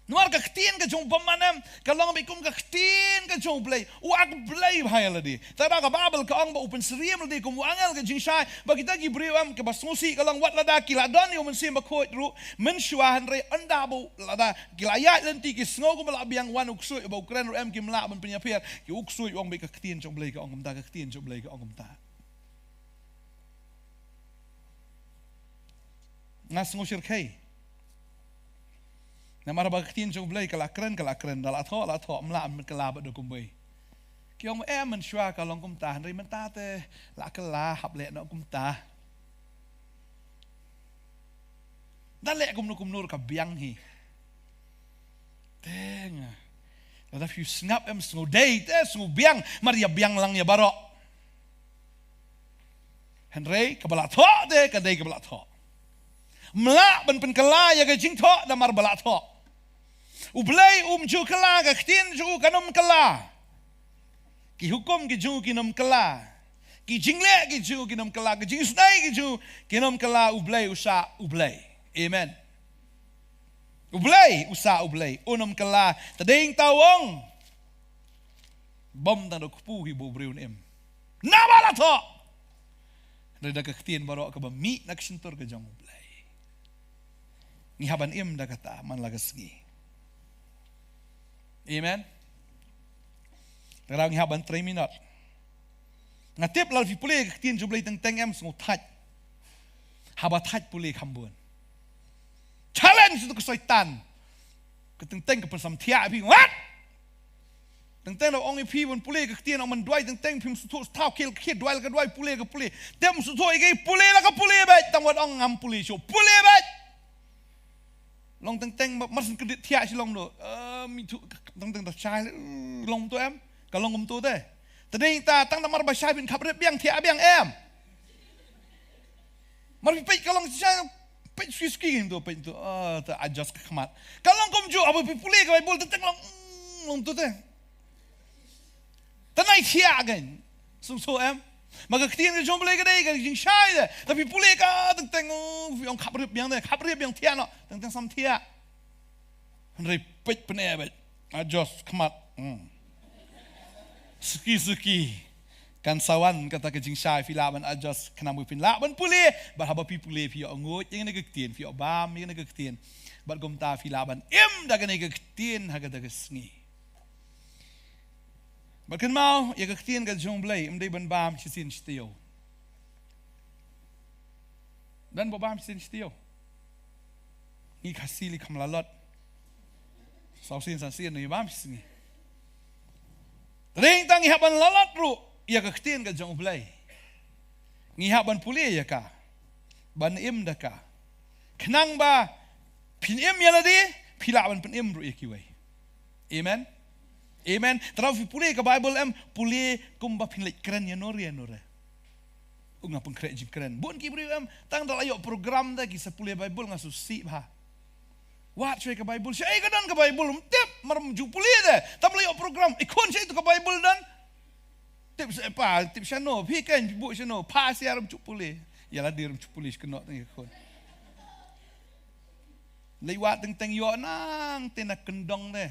Namar ka ktien ka jong u bymman em, ka long beit kum ka ktien ka jong U Blei. U ak Blei bha ïa lade. Te da ka Bible ka ong ba u pynsyriem lade kum u angel ka jingshai. Ba kita ki briew em, kaba sngewsih ka long wat lada ki la don ïa u Mynsiem Bakhuid ruh, mynshuwa, hynrei ynda ba u, lada ki la ïaid lynti ki sngew kumba la biang, wan u ksuid, ba u kren ruh em kim lah ban pynïapher. Ki u ksuid u ong beit ka ktien jong U Blei ka ong kumta, ka ktien jong U Blei ka ong kumta. Nga sngew shyrkhei. Namar ba ka ktien jong U Blei ka la kren, ka la kren, da la thoh, la thoh, ym lah ban kylla bad da kumwei. Ki ong em, mynshuwa ka long kumta, hynrei mynta te la kylla, hap leh noh kumta. Da leh kumno kumno ruh ka biang hi. Te nga, lada phi sngap em, sngew dei te, sngew biang, mar ïa biang lang ïa baroh. Hynrei kaba la thoh te ka dei kaba la thoh. Ym lah ban pynkylla ïa ka jingthoh namar ba la thoh. U Blei um ju kylla, ka ktien jong u kan ym kylla. Ki hukum ki jong u kin ym kylla. Ki jingleh ki jong u kin ym kylla. Ki jingsdei ki jong u kin ym kylla. U Blei u sah U Blei. Amen. U Blei u sah U Blei, un ym kylla. Te dei ta u ong. Bym tang da kpu hi ba u briew un im. Naba la thoh. Hynrei da ka ktien baroh kaba mih na ka shyntur ka jong U Blei. Ngi hap ban im da kata man la ka sngi. Amen. Te ngi hap ban trei minot. Nga tip lada phi pule ka ktien jong U Blei teng teng em, sngew thait. Haba thait pule kham bun. Challenge to ka Soitan. Ka teng teng ka pynsamthiah ïa phi, wat. Teng teng da ong ïa phi ban pule ka ktien, ong ban duwai, teng teng phim sngewthuh, thaw khie khie, duwai la ka duwai, pule ka pule. Te ym sngewthuh ïa ka, pule la ka pule beit, tang wat ong ngam pule shuh, pule beit. Long teng teng mar syn kyndit thiah shi long do. Eh, mi tu, teng teng da shai, eh, long tu em. Ka long kum tu te. Te dei ta tang namar ba shai phin khap rep biang thiah biang em. Mar phi peit ka long shai, peit sui ski tu, peit tu. Ah, ta adjust ka khmat. Ka long kumjuh, haba phi pule ka Bible teng teng long, mm, long tu te. Te nai thiah kan. Sngewthuh em. Ma ka ktien ka jong U Blei ka dei ka jingshai de. Te phi pule ka teng teng, oh, phi ong khap rep biang de, khap rep biang thiah noh. Teng teng sam thiah. Hynrei peit pyneh beit. Adjust khmat. Hmm. Suki suki. Kan sa wan kata ka jingshai, phi lah ban adjust khnang ba phin lah ban pule. Bad haba phi pule phi ïoh nguid ïa kane ka ktien, phi ïoh bam ïa kane ka ktien. Bad kumta phi lah ban im da kane ka ktien ha kata ka sngi. Bad kynmaw, ïa ka ktien ka jong U Blei, ym dei ban bam shisien shi taïew. Don ba bam shisien shi taïew. Ngi Khasi lei kham lalot. Saw sien san sien ngi bam shisien. Te dei tang ngi hap ban lalot ruh. ïa ka ktien ka jong U Blei. Ngi hap ban pule ïa ka, ban im da ka, khnang ba phin im ïa lade, phi lah ban pynim ruh ïa kiwei. Amen. Amen. Te lada phi pule ka Bible em, pule kumba phin leit kren ïa nore ïa nore. U nga pynkhreh jingkren. Bun ki briew em, tang da la ïoh program da ki sa pule Bible nga sngewsih bha. Wat shuwa ka Bible, shaei ka don ka Bible, ym tip, mar ym ju pule de. Tang la ïoh program, i khun shaei tu ka Bible don. Tip sa pa, tip shano, phi kan phi buh shano, pa sia ym ju pule. Ïa lade ym ju pule shi kynnoh tang ïa ka khun. Lei wat teng teng ïoh nang te na kyndong de.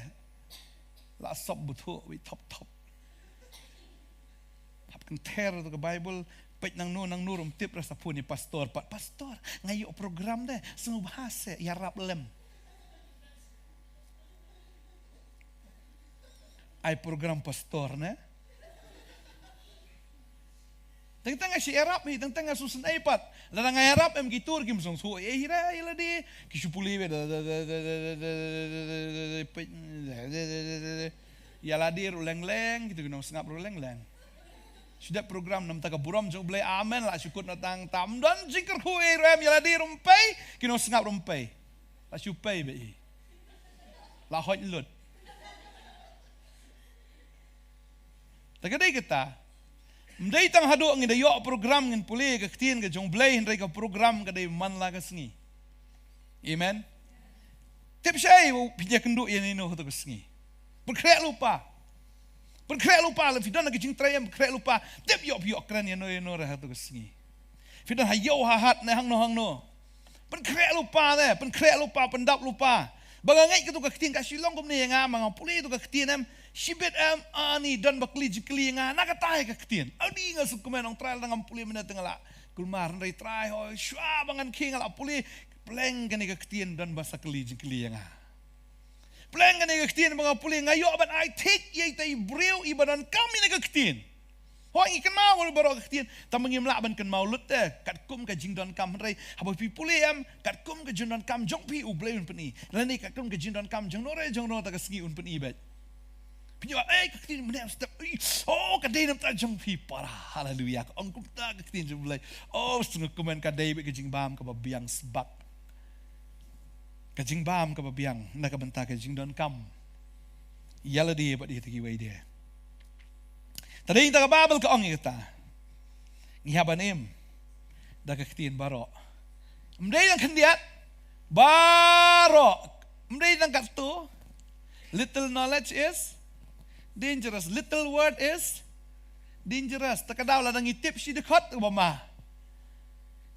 La sop buthu wi thop thop. Hap kynther tu ka Bible, peit nangno nangno ym tip, ra sa phone ïa pastor pat, "Pastor, nga ïoh program de, sngewbha se ïarap lem." Ai program pastor ne? Teng teng nga shu ïarap hi, teng teng nga shu sngewsih pat. Lada nga ïarap em ki tur kim sngewsih ei hi ra ïa lade. Ki shu pule beit. Ïa lade ruh leng leng, kitu ki nongsngap ruh leng leng. Shu dep program namar ka burom jong U Blei, amen, la shu kut na tang tam don jingkyrkhu ei ruh em, ïa lade ruh ym pei, ki nongsngap ruh ym pei. La shu pei beit hi. La hoi lut. Te ka dei kata, ym dei tang haduh ngin da ïoh program ngin pule ka ktien ka jong U Blei, hynrei ka program ka dei man la ka sngi. Amen. Tip shaei phi ïakynduh ïa nangno ha tu ka sngi. Pynkhreh lypa. Pynkhreh lypa, lada phi don ha ka jingtrei em, pynkhreh lypa. Tip ïoh phi ïoh kren ïa no ïa no ha tu ka sngi. Phi don ha ïew ha hat ne hangno hangno. Pynkhreh lypa de, pynkhreh lypa, pyndap lypa. Ba nga ngeit katu ka ktien ka shu long kumne ïa nga, ma nga pule tu ka ktien em, shibit em, ani don ba kylli jingkylli ïa nga na kata hi ka ktien. Ani nga sngewkmen, ong Trai, lada ngam pule mynne te nga la kulmar, hynrei Trai ho, shuwa ba ngan khie nga la pule, pleng kane ka ktien don ba sa kylli jingkylli ïa nga. Pleng kane ka ktien ba nga pule, nga ïoh ban ai thik ïa ita i briew iba donkam ïa kane ka ktien. Hooid, ngi kynmaw baroh ka ktien, tang ba ngim lah ban kynmaw lut te katkum ka jingdonkam, hynrei haba phi pule em, katkum ka jingdonkam jong phi U Blei un pyni. Lane katkum ka jingdonkam jong no re jong no, ta ka sngi un pyni beit. Phi ïoh, eh, ka ktien mynne step, eh, oh, ka dei namar jong phi para. Haleluia. Ka ong kumta ka ktien jong U Blei. Oh, sngewkmen, ka dei beit ka jingbam kaba biang sbak. Ka jingbam kaba biang na ka bynta ka jingdonkam ïa lade bad ïa kiwei de. Te dei ta ka Baibl ka ong ïa kata. Ngi hap ban im da ka ktien baroh. Ym dei tang khyndiat, baroh. Ym dei tang katto. Little knowledge is dangerous. Little word is dangerous. Ta ka daw lada ngi tip shi dkhot ba ma,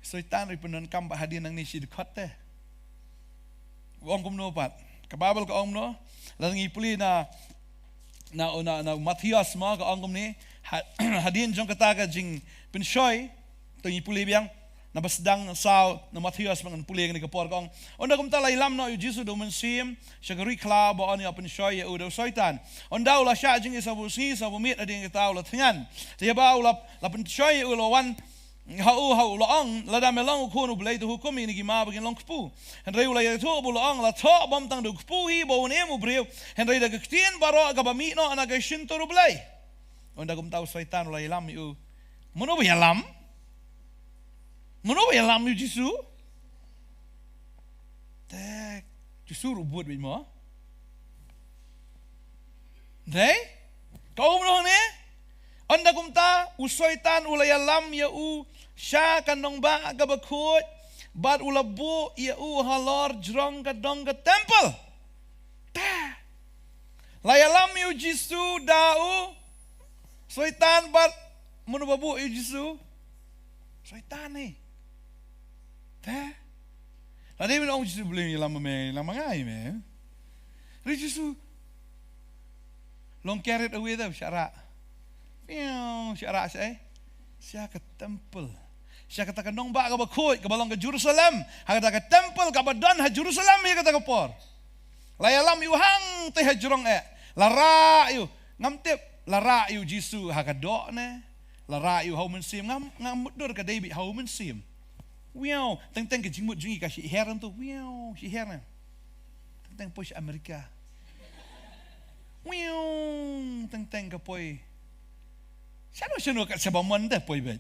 Soitan ruh pyndonkam ba hadien nangne shi dkhot te. U ong kumno pat? Ka Baibl ka ong kumno? Lada ngi pule na, na, na, na Mathaios ma, ka ong kumne, ha-, hadien jong kata ka jingpynshoi, to ngi pule biang, na ba sdang saw, na Mathaios ba ngan pule kane ka por, ka ong. Ynda kumta la ïalam noh ïa u Jisu da u Mynsiem sha ka ri khlaw, ba un ïa pynshoi ïa u da u Soitan. Ynda u la shah jingïasabawsngi, sabawmiet, hadien kata u la thngan. Te haba u la, la pynshoi ïa u, la wan ha u, ha u la ong, lada me long u Khun u Blei, to hukum ïa kine ki maw ba kin long kpu. Hynrei u la ïathuh bad u la ong, la thoh bym tang da u kpu hi ba un im u briew, hynrei da ka ktien baroh kaba mih noh na ka shyntur u Blei. Ynda kumta u Soitan u la ïalam ïa u. Mano ba ïalam? Mano ba ïalam ïa u Jisu? Te Jisu ruh bud beit mo. Dei? Ka ong noh ne? Ynda kumta u Soitan u la ïalam ïa u sha ka nongbah kaba khuid, bad u la buh ïa u halor jrong ka dong ka templ. Te la ïalam ïa u Jisu da u Soitan, bad mano ba buh ïa u Jisu? Soitan ne. Te la dei ban ong Jisu, Blei, ïalam ma me, ïalam ma nga ïa me. Hynrei Jisu long carried away te, shah rah. Piaw, shah rah shaei? Sha ka templ. Sha kata ka nongbah kaba khuid, kaba long ka Jerusalem. Ha kata ka templ kaba don ha Jerusalem ïa kata ka por. La ïalam ïa u hangtei ha jrong eh. La rah ïa u. Ngam tip, la rah ïa u Jisu ha ka doh ne? La rah ïa u ha u Mynsiem? Ngam, ngam mutdur, ka dei beit ha u Mynsiem. Wiaw, teng teng ka jingmut jong ngi ka shiher hangto. Wiaw, shiher ne. Teng teng poi sha Amerika. Wiaw, teng teng ka poi Shano shano kat shaba mon da poi bad.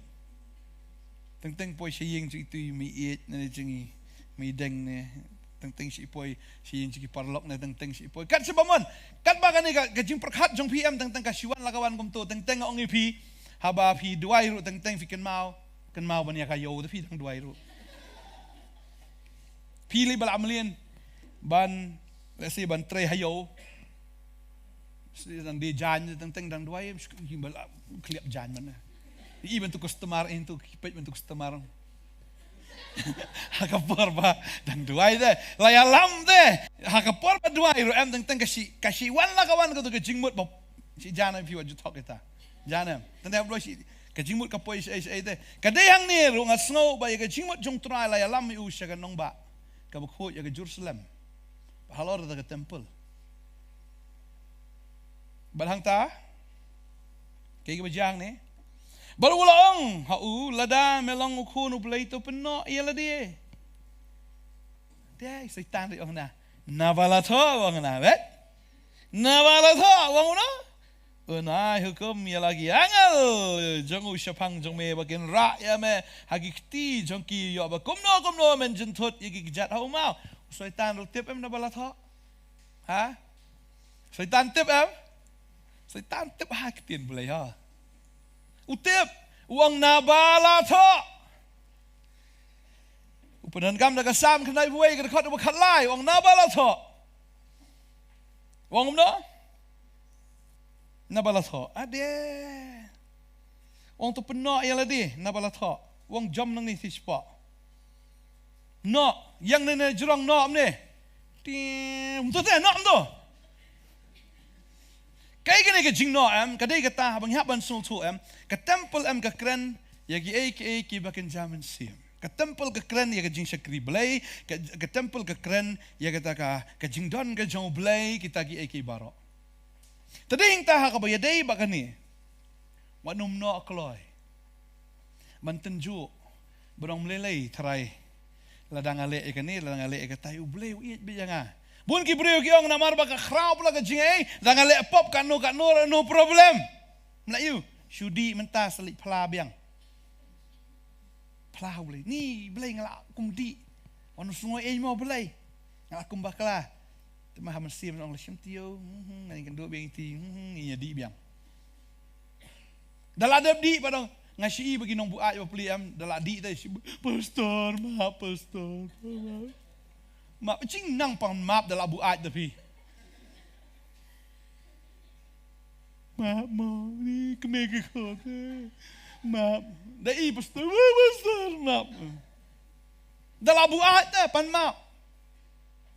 Teng teng poi sha ïing jong itu i mei ïeit ne jong i mei deng ne. Teng teng shi poi sha ïing jong ki paralok ne teng teng shi poi. Kat shaba mon. Kat ba kane ka, ka jingpyrkhat jong phi em teng teng ka shi wan la ka wan kumto teng teng ong i phi. Haba phi duwai ruh teng teng phi kynmaw. Kynmaw ban ïa ka ïew da phi dang duwai ruh. Phi li ba la mlien ban, let's say, ban trei ha ïew. Sdang die jan teng teng dang duwai, shu ki ba la kliap jan man. I ban tu customer, in tu ki peit ban tu customer. Ha ka por ba dang duwai de, la ïalam de. Ha ka por ba duwai ruh em teng teng ka shi, ka shi wan la ka wan ka tu ka jingmut ba shi jan em phi wa ju thok ita. Jan em. Teng teng ba shi ka jingmut ka poi shi ai shi ai de. Ka dei hangne ruh nga sngew ba ïa ka jingmut jong Trai la ïalam ïa u sha ka nongbah kaba khuid ïa ka Jerusalem. Ba halor da ka temple. Bad hangta kaei kaba jia hangne? Bad u la ong ha u, lada me long u khun u Blei to pynnoh ïa lade. Te Soitan ruh ong na, naba la thoh ong na, bet? Naba la thoh ong u na. Un ai hukum ïa la ki angel jong u shaphang jong me ba kin rah ïa me ha ki kti jong ki, ïoh ba kumno kumno men jynthut ïa ki kjat ha u maw. Soitan ruh tip em naba la thoh? Ha? Soitan tip em? Soitan tip ha ktien Blei ha. U tip, u ong naba la thoh. U pyndonkam da ka Salm khyndai phew wei ka dkhot kaba khatlai, u ong naba la thoh. U ong kumno? Naba la thoh. Ade. U ong to pynnoh ïa lade, naba la thoh. U ong jom nangne shi spah. Noh, ïeng ne ne jrong noh ne. Tim, to te noh to. Kaei kane ka jingnoh em, ka dei kata haba ngi hap ban sngewthuh em, ka temple em ka kren ïa kiei kiei kiba kynja mynsiem. Ka temple ka kren ïa ka jingshakri Blei, ka, ka temple ka kren ïa kata ka, ka jingdon ka jong u Blei, kita kiei kiei baroh. Te dei hangta ha kaba ïadei bad kane. Wat nym noh kloi ban tynjuh, ba dang ym lei lei tharai. Lada nga leh ïa kane, lada nga leh ïa katai, u Blei u ïeit beit ïa nga. Bun ki briew ki ong namar ba ka khraw pla ka jingaiei, lada nga leh pop katno katno, no problem. Mla ïoh, shu dih mynta sa leit phla biang. Phla u Blei, ni Blei nga la kum dih. Wan u sngew ïeit mo Blei. Nga la kum bakla. Te ma ha mynsiem ong la shim tio, hmm, hmm, nga ïakynduh biang iti, hmm, hmm, ïa dih biang. Da la dep dih ba dang nga shi ba ki nongbuaid ba plie em, da la dih te shi, pastor, map, pastor, map. Map, jingnang pang map da la buaid da phi. Map mo, ni kmie ki khot, eh. Map. Da i pastor, wah, pastor, map. Da la buaid te pan map.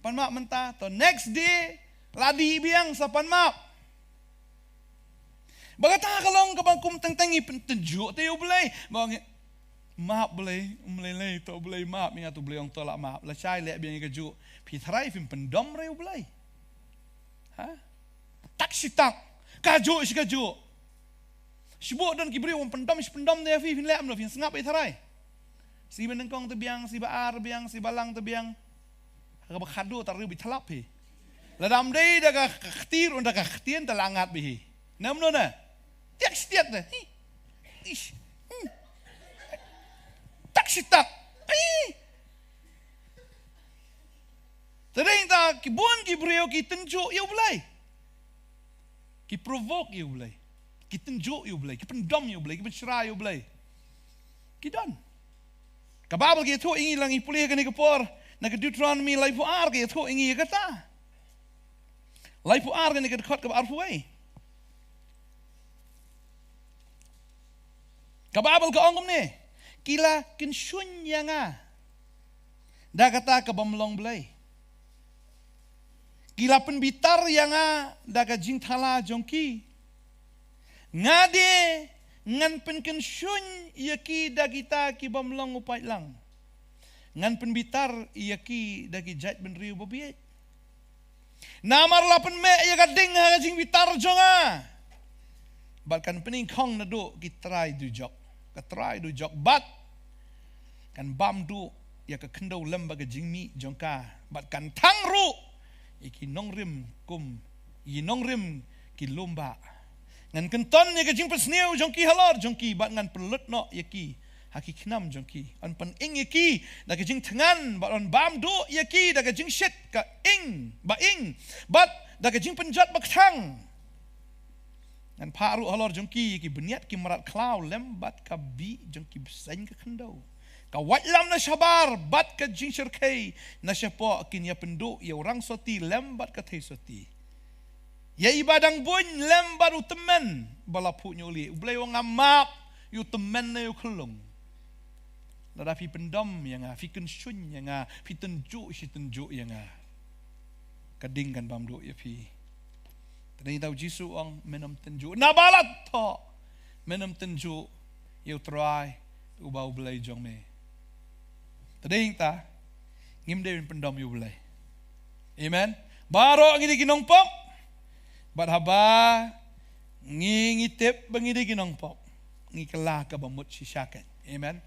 Pan map mynta, to next day, la dih biang sa pan map. Ba kata ka long kaba kum teng teng i pyntynjuh te u Blei. Ba ngi, map Blei, ym lei lei to Blei map, ïa nga to Blei ong to la map. La shai leh biang ïa kajuh. Phi tharai phim pyndom re u Blei. Ha? Tak shi tak. Kajuh shi kajuh. Shibun don ki briew wan pyndom shi pyndom de phi, phin leh em lo phin sngap ïa tharai. Shi ba nyngkong te biang, shi ba ar biang, shi ba lang te biang. Kaba khadduh ta riew bi thlap phi. Lada ym dei da ka ktir un da ka ktien ta la ngat beit hi. Nam no na. Tiak shi tiak de. Hi. Ish. Hmm. Tak shi tak. Hi. Te dei ta ki bun ki briew ki tynjuh ïa u Blei. Ki provoke ïa u Blei. Ki tynjuh ïa u Blei. Ki pyndom ïa u Blei. Ki pynshrai ïa u Blei. Ki don. Ka Baibl ka ïathuh ïa ngi, la ngi pule kane ka por. Na ka Deuteronomy laiphew ar ka ïathuh ïa ngi ïa kata. Laiphew ar kane ka dkhot kaba arphew wei. Ka Baibl ka ong kumne. Ki la kynshun ïa nga da kata kabym long Blei. Ki la pynbitar ïa nga da ka jingthala jong ki. Nga de ngan pynkynshun ïa ki da kita kibym long u paidlang. Ngan pynbitar ïa ki da ki jaitbynriew babieit. Namar la pynmeh ïa ka ding ha ka jingbitar jong nga. Bad kan pynïngkhong naduh ki trai dujok. Ka trai dujok bad kan bam duh ïa ka khyndew lem bad ka jingmih jong ka. Bad kan thang ruh ïa ki nongrim kum, ïa ki nongrim ki lum bah. Ngan kynton ïa ka jingpynsniew jong ki halor jong ki, bad ngan pynlut noh ïa ki ha ki khnam jong ki. Yn pynïeng ïa ki da ka jingthngan, bad yn bam duh ïa ki da ka jingshit ka ïing ba ïeng, bad da ka jingpynjot ba kthang. Ngan phah ruh halor jong ki ïa ki bniat ki mrad khlaw lem bad ka bih jong ki bseiñ ka khyndew. Ka waitlam na shabar bad ka jingshyrkhei na shapoh kin ïa pynduh ïa u rang soti lem bad ka thei soti, ïa i ba dang buiñ lem bad u tymmen ba la phuh ñiuh lieh. U Blei u ong, nga map ïa u tymmen ne ïa u khyllung. Lada phi pyndom ïa nga, phi kynshuñ ïa nga, phi tynjuh shi tynjuh ïa nga, ka ding kan bam duh ïa phi. Te dei tang u Jisu u ong, men ym tynjuh. Naba la thoh, men ym tynjuh ïa u Trai uba u Blei jong me. Te dei tang ngim dei ban pyndom ïa u Blei. Amen. Baroh ngi dei ki nongpop. Bad haba ngi, ngi tip ba ngi dei ki nongpop, ngi kylla kaba mut shisha kein. Amen.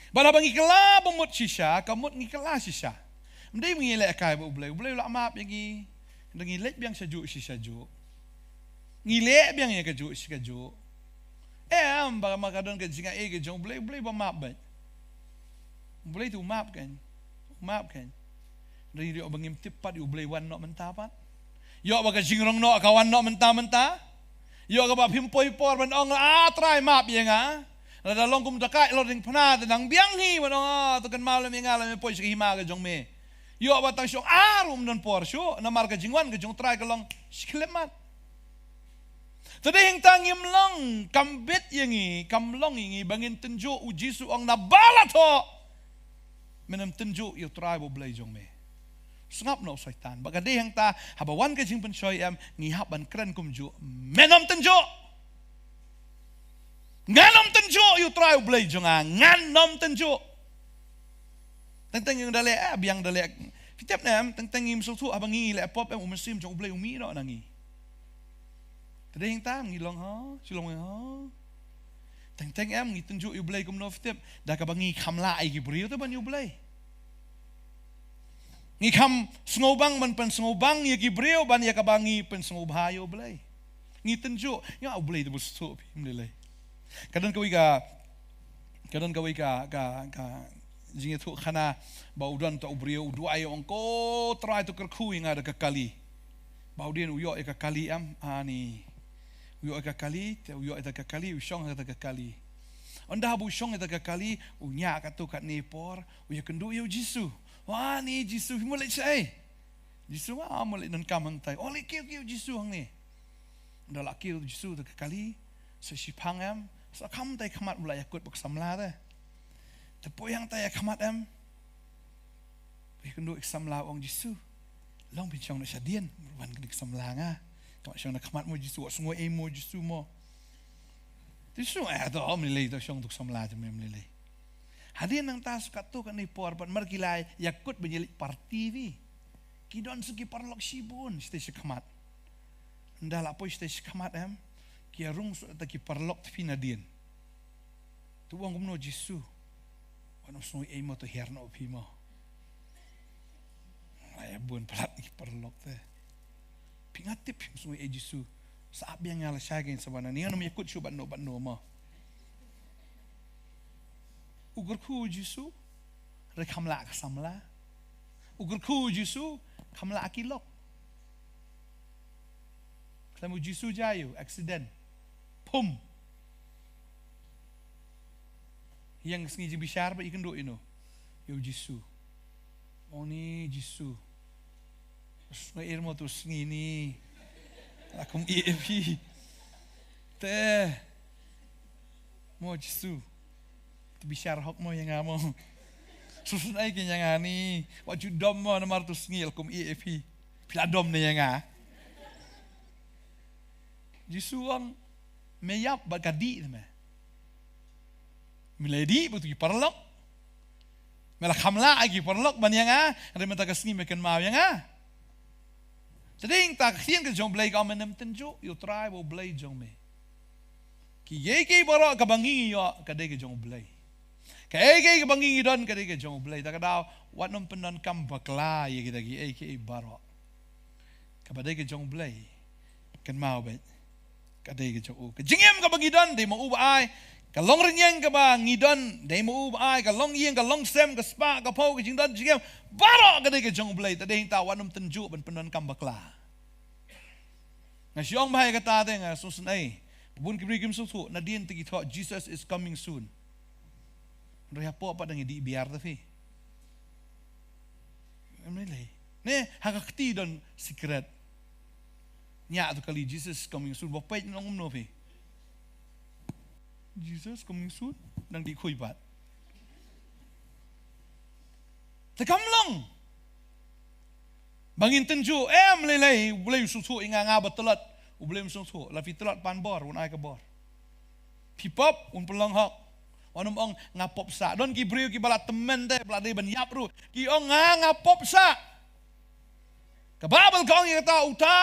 Bad haba ngi kylla ba mut shisha, ka mut ngi kylla shisha. Ym dei ba ngi leh kai bad u Blei, u Blei u la map ïa ngi. Hynrei ngi leit biang shajuh shisha juh. Ngi leh biang ïa kajuh shi kajuh. Em, ba ma ka don ka jingai ka jong u Blei, u Blei ba map beit. U Blei te u map kein. U map kein. Hynrei ïoh ba ngim tip pat ïa u Blei wan noh mynta pat. Ïoh ba ka jingrong noh ka wan noh mynta mynta. Ïoh kaba phim poi por ban ong, ah, Trai map ïa nga. Lada long kum u dakaid halor diengphna te nang biang hi ban ong, ah, to kynmaw lem ïa nga lada me poi sha ka hima ka jong me. Ïoh ba tang shu ong, ah, ruh ym don por shuh, namar ka jingwan ka jong u Trai ka long shi khyllipmat. Te dei hangta ngim long, kam bit ïa ngi, kam long ïa ngi ba ngin tynjuh. U Jisu u ong, naba la thoh, men ym tynjuh ïa u Trai uba u Blei jong me. Sngap noh u Soitan. Bad ka dei hangta, haba wan ka jingpynshoi, em, ngi hap ban kren kumjuh, men ym tynjuh. Ngan ym tynjuh ïa u Trai u Blei jong nga, ngan ym tynjuh. Teng teng ïa u da leh, eh, biang da leh. Phi tip ne em, teng teng ngim sngewthuh haba ngi leh pop, em, u Mynsiem jong u Blei u mih noh na ngi. Te dei hangta ngi long, ha, shu long, ha. Teng teng, em, ngi tynjuh ïa u Blei kumno, phi tip, da kaba ngi kham lah ïa ki briew te ban ïa u Blei. Ngi kham sngewbang ban pynsngewbang ïa ki briew ban ïa kaba ngi pynsngewbha ïa u Blei. Ngi tynjuh, ïa u Blei te ba sngewthuh, phim lei lei. Ka don kawei ka, ka don kawei ka, ka, ka jingïathuhkhana ba u don uta u briew u duwai, u ong, ko Trai, to kyrkhu ïa nga da ka kali. Ba u dien u ïoh ïa ka kali, em, ani. U ïoh ïa ka kali, te u ïoh ïa ka kali, u shong ïa ka kali. Ynda haba u shong ïa ka kali, u ñiah katto katne por, u ïakynduh ïa u Jisu. Wa ni Jisu, phi mut leit shaei? Jisu, ah, mut leit donkam hangtai. Oh, leit kiew kiew Jisu hangne. Ynda la kiew Jisu da ka kali, sa shiphang, em, sa kham tai khmat, u la ïakut bad ka samla te. Te poi hangtai ïa khmat, em. Poi kynduh ïa ka samla, u ong, Jisu, long phin shong noh shadien, wan kane ka samla nga. Khmat shong na khmat mo Jisu, wat sngew ei mo Jisu mo. Jisu, eh, to, ym lei lei, to shong to ka samla te, ym lei lei. Hadien nangta sa katto katne por pat mar ki la ïakut ban ïaleit party phi. Ki don sa ki paralok shibun shatei shakhmat. Ynda la poi shatei shakhmat, em, ki ïarung sa ta ki paralok te phi nadien. To ong kumno Jisu? Wat nym sngew ei mo, to hiar noh phi mo. Ai, bun palat ki paralok te. Phi, nga tip phim sngew ei Jisu. Sa ap biang ïa nga lashai kein sa wan nangne. Ngam ïakut shuh bad no bad no mo. U kyrkhu Jisu, hynrei kham lah ka samla. U kyrkhu Jisu, kham lah ki lok. Khlem u Jisu jia ïa u, accident. Pum. Ïeng sngi jingbishar bad ïakynduh ïa uno? Ïa u Jisu. Ong ni Jisu, sngew ei mo to sngi ni. La kum ïeh ïa phi. Te mo Jisu, to bishar hok mo ïa nga mo. Sngewsih ei kein ïa nga ni. Wat ju dom mo namar to sngi la kum ïeh ïa phi. Phi la dom ne ïa nga? Jisu ong, me ïap bad ka dih te me. Me la dih bad ki paralok. Me la kham lah ïa ki paralok ban ïa nga, hynrei mynta ka sngi me kynmaw ïa nga. Te dei hangta ka ktien ka jong u Blei ka ong, men ym tynjuh ïa u Trai uba u Blei jong me. Kiei kiei baroh kaba ngi ïoh ka dei ka jong u Blei. Kaei kaei kaba ngi don ka dei ka jong u Blei. Ta ka daw, wat nym pyndonkam bakla ïa kita kiei kiei baroh. Kaba dei ka jong u Blei, kynmaw beit, Ka dei ka jong u. Ka jingim kaba ngi don dei ma u ba ai. Ka long rynïeng kaba ngi don dei ma u ba ai. Ka long ïing, ka long sem, ka spah, ka phew, ka jingdon jingem, baroh ka dei ka jong U Blei. Te dei hangta wat nym tynjuh ban pyndonkam bakla. Nga shu ong bha ïa kata te, nga sngewsynei. Bun ki briew kim sngewthuh, nadien te ki thoh Jesus is coming soon. Hynrei hapoh pat dang ïa dih biar te phi. Em lei lei. Ne, ha ka kti don sikret. Ñiah to kali Jesus coming soon. Ba peit nong kumno phi. Jesus coming soon. Dang dih khuid pat. Te kam long. Ba ngin tynjuh, em lei lei, U Blei u sngewthuh ïa nga, nga ba tlot. U Blei um sngewthuh, la phi tlot pan bor, un ai ka bor. Phi pop, un pynlong hok. Wat nym ong nga pop sah. Don ki briew kiba la tymmen te, ba la dei ban ïap ruh. Ki ong nga, nga pop sah. Ka Baibl ka ong ïa kata uta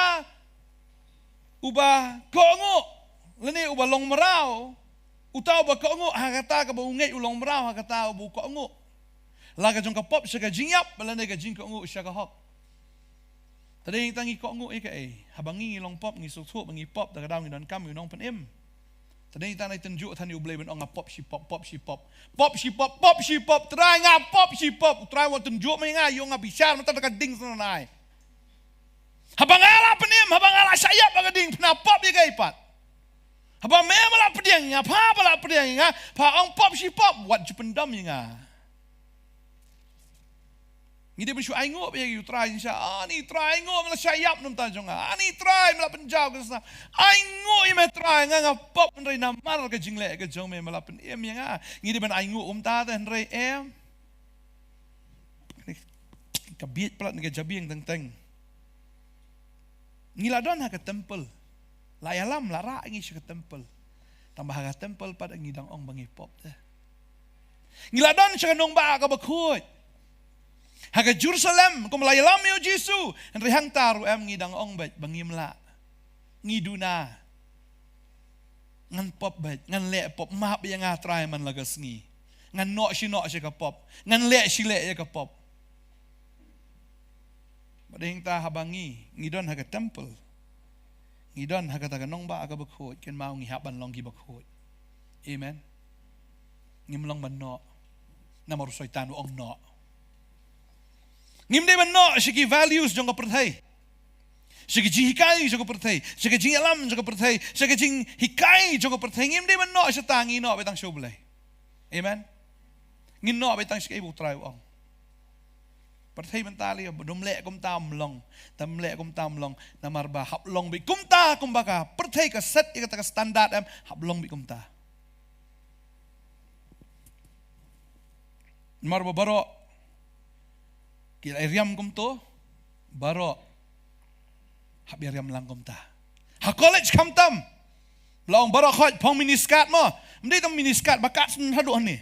uba kohnguh, lane uba long mraw, uta uba kohnguh, ha kata kaba u ngeit u long mraw, ha kata uba u kohnguh. La ka jong ka pop sha ka jingïap, lane ka jingkohnguh sha ka hok. Te dei tang ngi kohnguh ïa kaei. Haba ngi, ngi long pop, ngi sngewthuh ba ngi pop, te ka daw ngi donkam ïa u Nongpynim. Te dei tang ngi tynjuh than ïa U Blei ban ong nga pop shi pop, pop shi pop. Pop shi pop, pop shi pop, Trai nga pop shi pop. U Trai u tynjuh ma ïa nga, ïoh nga bishar, mynta da ka ding sa nanai. Haba nga la pynim, haba nga la shah ïap ha ka ding, phin pop ïa kaei pat. Haba me me la pdiang ïa nga, pha ba la pdiang ïa nga, pha ong pop shi pop, wat ju pyndom ïa nga. Ngi dei ban shu ainguh ïa u Trai, ngi shu, ani Trai, ainguh me la shah ïap na ka bynta jong nga. Ani Trai, me la pynjaw ka snam. Ainguh ïa me Trai, nga nga pop, hynrei namar ka jingleh ka jong me, me la pynim ïa nga. Ngi dei ban ainguh kumta te, hynrei em. Ka bieit palat na ka jabieng teng teng. Ngi la don ha ka temple. La ïalam, la rah ngi sha ka temple. Tangba ha ka temple pat ngi dang ong ba ngi pop te. Ngi la don sha ka nongbah kaba khuid. Ha ka Jerusalem, kum la ïalam ïa u Jisu. Hynrei hangta ruh em ngi dang ong beit ba ngim lah. Ngi duna. Ngan pop beit, ngan leh pop, map ïa nga Trai man la ka sngi. Ngan noh shi noh sha ka pop. Ngan leh shi leh ïa ka pop. Bad hangta haba ngi, ngi don ha ka temple. Ngi don ha kata ka nongbah kaba khuid, kynmaw ngi hap ban long kiba khuid. Amen. Ngim long ban noh. Namar u Soitan u ong noh. Ngim dei ban noh sha ki values jong ka pyrthei. Sha ki jinghikai jong ka pyrthei, sha ki jingïalam jong ka pyrthei, sha ki jinghikai jong ka pyrthei, ngim dei ban noh shata, ngi noh beit tang sha U Blei. Amen. Ngin noh beit tang sha kaei ba u Trai u ong. Pyrthei mynta lei, ba dum leh kumta ym long, dum leh kumta ym long, namar ba hap long beit kumta kumba ka pyrthei ka set ïa kata ka standard em, hap long beit kumta. Namar ba baroh ki la ïalam kumto, baroh hap ïalam lang kumta. Ha college khamtam. La ong baroh khoit phong mini skirt mo. Ym dei tang mini skirt, ba kat shen haduh hangne.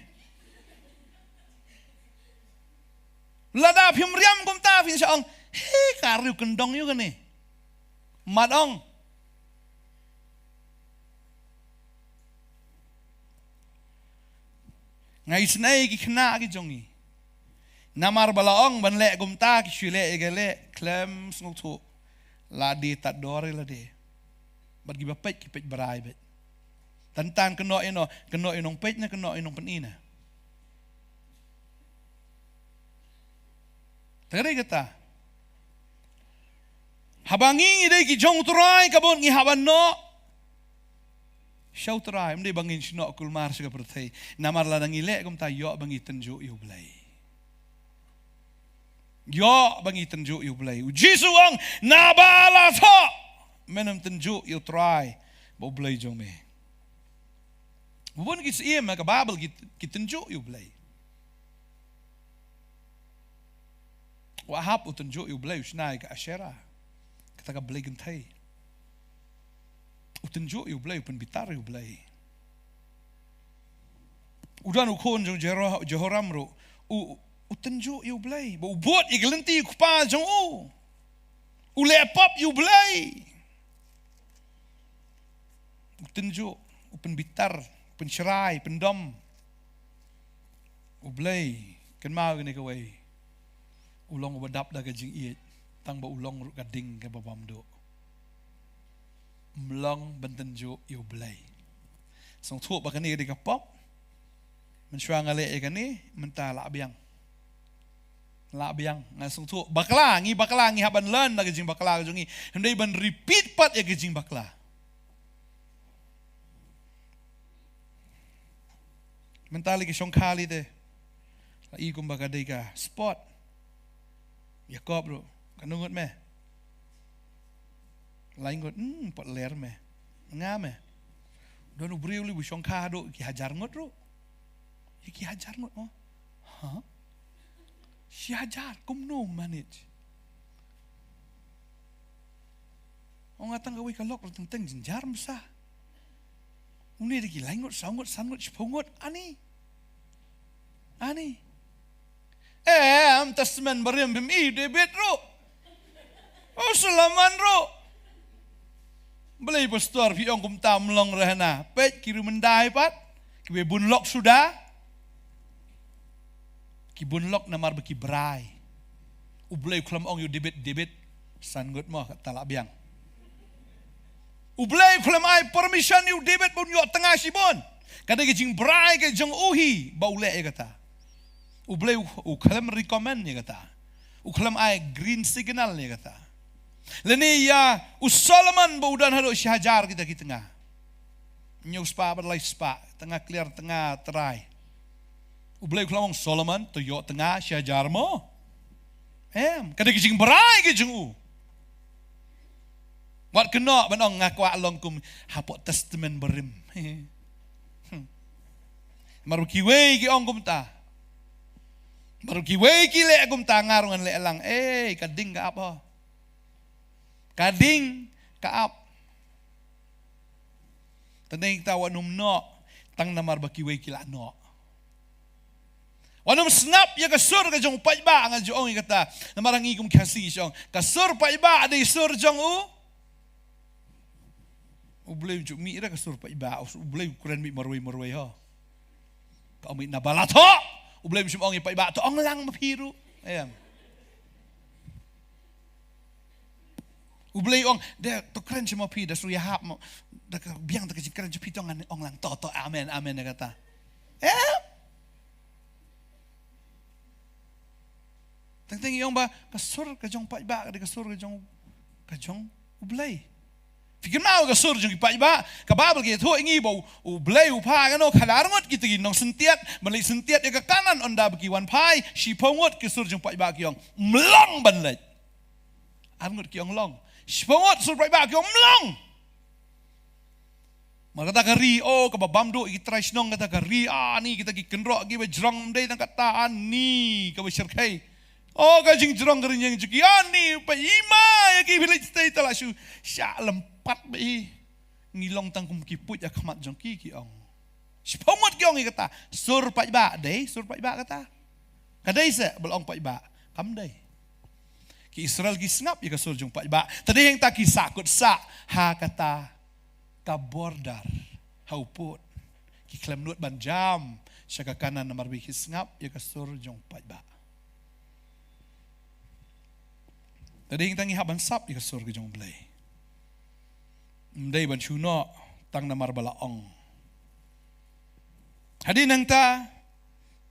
Lada phim ïalam kumta phin sa ong, he, ka riew kyndong ïa kane. Mat ong. Nga isynei ki khynnah ki jong ngi. Namar ba la ong ban leh kumta ki shu leh ïa ka leh khlem sngewthuh. La dei tad dor ïa lade. Bad kiba peit ki peit brai beit. Tang tang kynnoh ïa no, kynnoh ïa nongpeit ne kynnoh ïa nongpyni ne. Te ka dei kata. Haba ngi ngi dei ki jong u Trai ka bun ngi hap ban noh sha u Trai, ym dei ba ngin shu noh kulmar sha ka pyrthei. Namar lada ngi leh kumta ïoh ba ngi tynjuh ïa u Blei. Ïoh ba ngi tynjuh ïa u Blei. U Jisu u ong, naba la thoh, men ym tynjuh ïa u Trai ba u Blei jong me. Bun ki syiem ha ka Baibl ki, ki tynjuh ïa u Blei. U Ahab u tynjuh ïa u Blei, u shna ïa ka Asherah. Kata ka blei kynthei. U tynjuh ïa u Blei, u pynbitar ïa u Blei. U don u khun jong Jero-, Jehoram ruh, u, u tynjuh ïa u Blei. Ba u bud ïa ka lynti u kpa jong u. U leh pop ïa u Blei. U tynjuh, u pynbitar, u pynshrai, pyndom. U Blei, kynmaw kane kawei. U long uba dap da ka jingïeit, tang ba u long ruh ka ding kaba bymduh. Mlong ban tynjuh ïa U Blei. Sngewthuh ba kane ka dei ka pop. Mynshuwa nga leh ïa kane, mynta lah biang. Lah biang, nga sngewthuh. Bakla, ngi bakla, ngi hap ban learn na ka jingbakla ka jong ngi. Hynrei ban repeat pat ïa ka jingbakla. Mynta lei ki shongkha lei te. La i kumba ka dei ka sport. Ïa kop ruh. Katno ngut me? Lai ngut, hmm, pat ler me. Nga me. Don u briew lei u shongkha haduh ki hajar ngut ruh. Ïa ki hajar ngut mo. Ha? Shi hajar, kumno manage? Ong nga tang kawei ka lok ruh teng teng jynjar masa. Une da ki lai ngut, saw ngut, san ngut, shiphew ngut, ani. Ani. Em, Testament Barim phim i, David ruh. Oh, Solomon ruh. Balei pastor phi ong kumta, mlong rehna. Peit ki ruh myndai pat. Ki bun lok suda. Ki bun lok namar ba ki brai. U Blei u khlem ong ïa u David, David, san ngut mo, kata lah biang. U Blei u khlem ai permission ïa u David ba un ïoh tnga shibun. Ka dei ka jingbrai ka jong u hi ba u leh ïa kata. U Blei u, u khlem recommend ïa kata. U khlem ai green signal ïa kata. Lane ïa u Solomon ba u don haduh shi hajar kita ki tnga. Hynñiew spah bad lai spah, tnga clear, tnga trai. U Blei u khlem ong Solomon, to ïoh tnga shi hajar mo. Em, ka dei ka jingbrai ka jong u. Wat kynnoh ban ong nga kwah long kum hapoh Testament Barim. Hmm. Mar kiwei ki ong kumta. Mar kiwei ki leh kumta, nga ruh ngan leh lang. Eh, ka ding ka ap ho. Ka ding ka ap. Tang ïa kata wat nym noh tang namar ba kiwei ki la noh. Wat nym sngap ïa ka sur ka jong u paidbah, nga ju ong ïa kata. Namar ngi kum ki Khasi ngi ong ka sur paidbah dei sur jong u. U Blei u ju mih da ka sur paidbah, U Blei u kren mih marwei marwei ho. Ka ong mih na ba la thoh. U Blei um shym ong ïa paidbah to ong lang ma phi ruh. Em. U Blei u ong, da to kren sha ma phi, da shu ïahap mo, da ka biang da ka jingkren sha phi to ngan ong lang to, to, amen, amen, ïa kata. Em. Teng teng ïa ong ba ka sur ka jong paidbah ka dei ka sur ka jong, ka jong U Blei. Phi kynmaw ka sur jong ki paidbah, ka Baibl ka ïathuh ïa ngi ba U, U Blei u phah kano, khadar ngut kita ki nongsyntiat ban leit syntiat ïa ka Kanaan, ynda ba ki wan phai, shiphew ngut ki sur jong paidbah ki ong mlong ban leit. Ar ngut ki ong long. Shiphew ngut sur paidbah ki ong mlong. Mar kata ka ri, oh, kaba bam duh ïa ki trai shnong kata ka ri, ani kita ki kynroh kiba jrong, ym dei tang kata, ani kaba shyrkhei. Oh, ka jingjrong ka ri jong ki, ani, peit, i ma ïa ki village te, te la shu shah lympat beit. Ngi long tang kum ki puit ha khmat jong ki, ki ong. Shiphew ngut ki ong ïa kata, sur paidbah, dei sur paidbah kata? Ka dei se ba la ong paidbah? Kam dei. Ki Israel ki sngap ïa ka sur jong paidbah. Te dei hangta ki sahkut sah ha kata ka border, ha u pud. Ki khlem nud ban jam sha ka Kanaan namar ba ki sngap ïa ka sur jong paidbah. Te dei hangta ngi hap ban sap ïa ka sur ka jong U Blei. Ym dei ban shu noh tang namar ba la ong. Hadien nangta,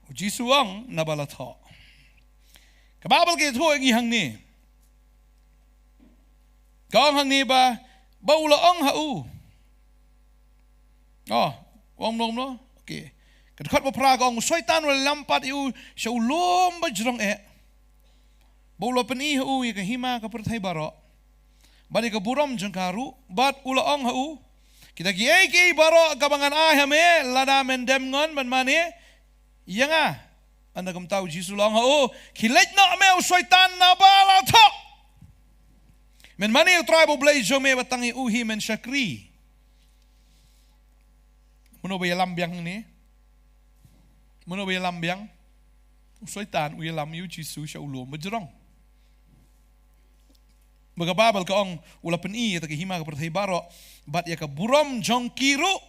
U Jisu u ong, na ba la thoh. Ka Baibl ka ïathuh ïa ngi hangne. Ka ong hangne ba, ba u la ong ha u. Oh, ong mno mno. Okay. Ka dkhot ba phra ka ong, u Soitan u la ïalam pat ïa u sha u lum ba jrong eh. Ba u la pyni ha u ïa ka hima ka pyrthei baroh, bad ïa ka burom jong ka ruh, bad u la ong ha u, kita kiei kiei baroh kaba ngan ai ha me, lada men dem ngon ban mane ïa nga. Ynda kumta U Jisu u la ong ha u, khie leit noh me, u Soitan, na ba la thoh, men mane ïa U Trai ba U Blei jong me, bad tang ïa u hi men shakri. Mano ba ïalam biang hangne? Mano ba ïalam biang? U Soitan u ïalam ïa U Jisu sha u lum ba jrong. Ba ka Baibl ka ong, u la pyni ïa ka hima ka pyrthei baroh, bad ïa ka burom jong ki ruh.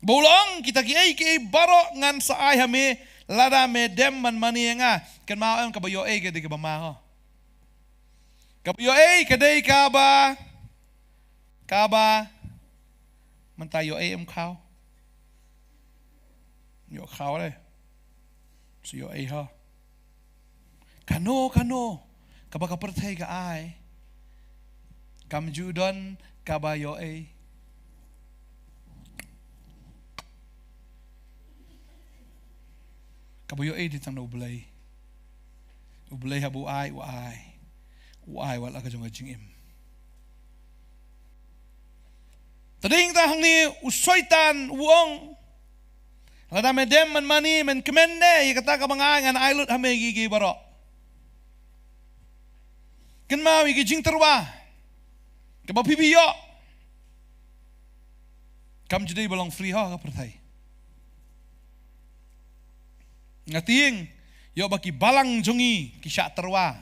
Ba u la ong, kita kiei kiei baroh ngan sa ai ha me, lada me dem ban mane ïa nga. Kynmaw em, kaba ïoh ei ka dei kaba ma ho. Kaba ïoh ei ka dei kaba Kaba mynta ïoh ei em khaw. Ïoh khaw le. Shu ïoh ei ha. Kano kano kaba ka pyrthei ka ai, kam ju don kaba ïoh ei. Kaba ïoh ei dei tang na U Blei. U Blei haba u ai, u ai, u ai wat la ka jong ka jingim. Te dei tang hangne u Soitan u ong, lada me dem man mane, men kmen ne ïa kata kaba nga ai, ngan ai lut ha me ïa ki baroh. Kynmaw ïa ki jingtyrwa kaba phi ïoh. Kam ju dei ba long free ha ka pyrthei. Nga tieng, ïoh ba ki balang jong ngi ki shah tyrwa.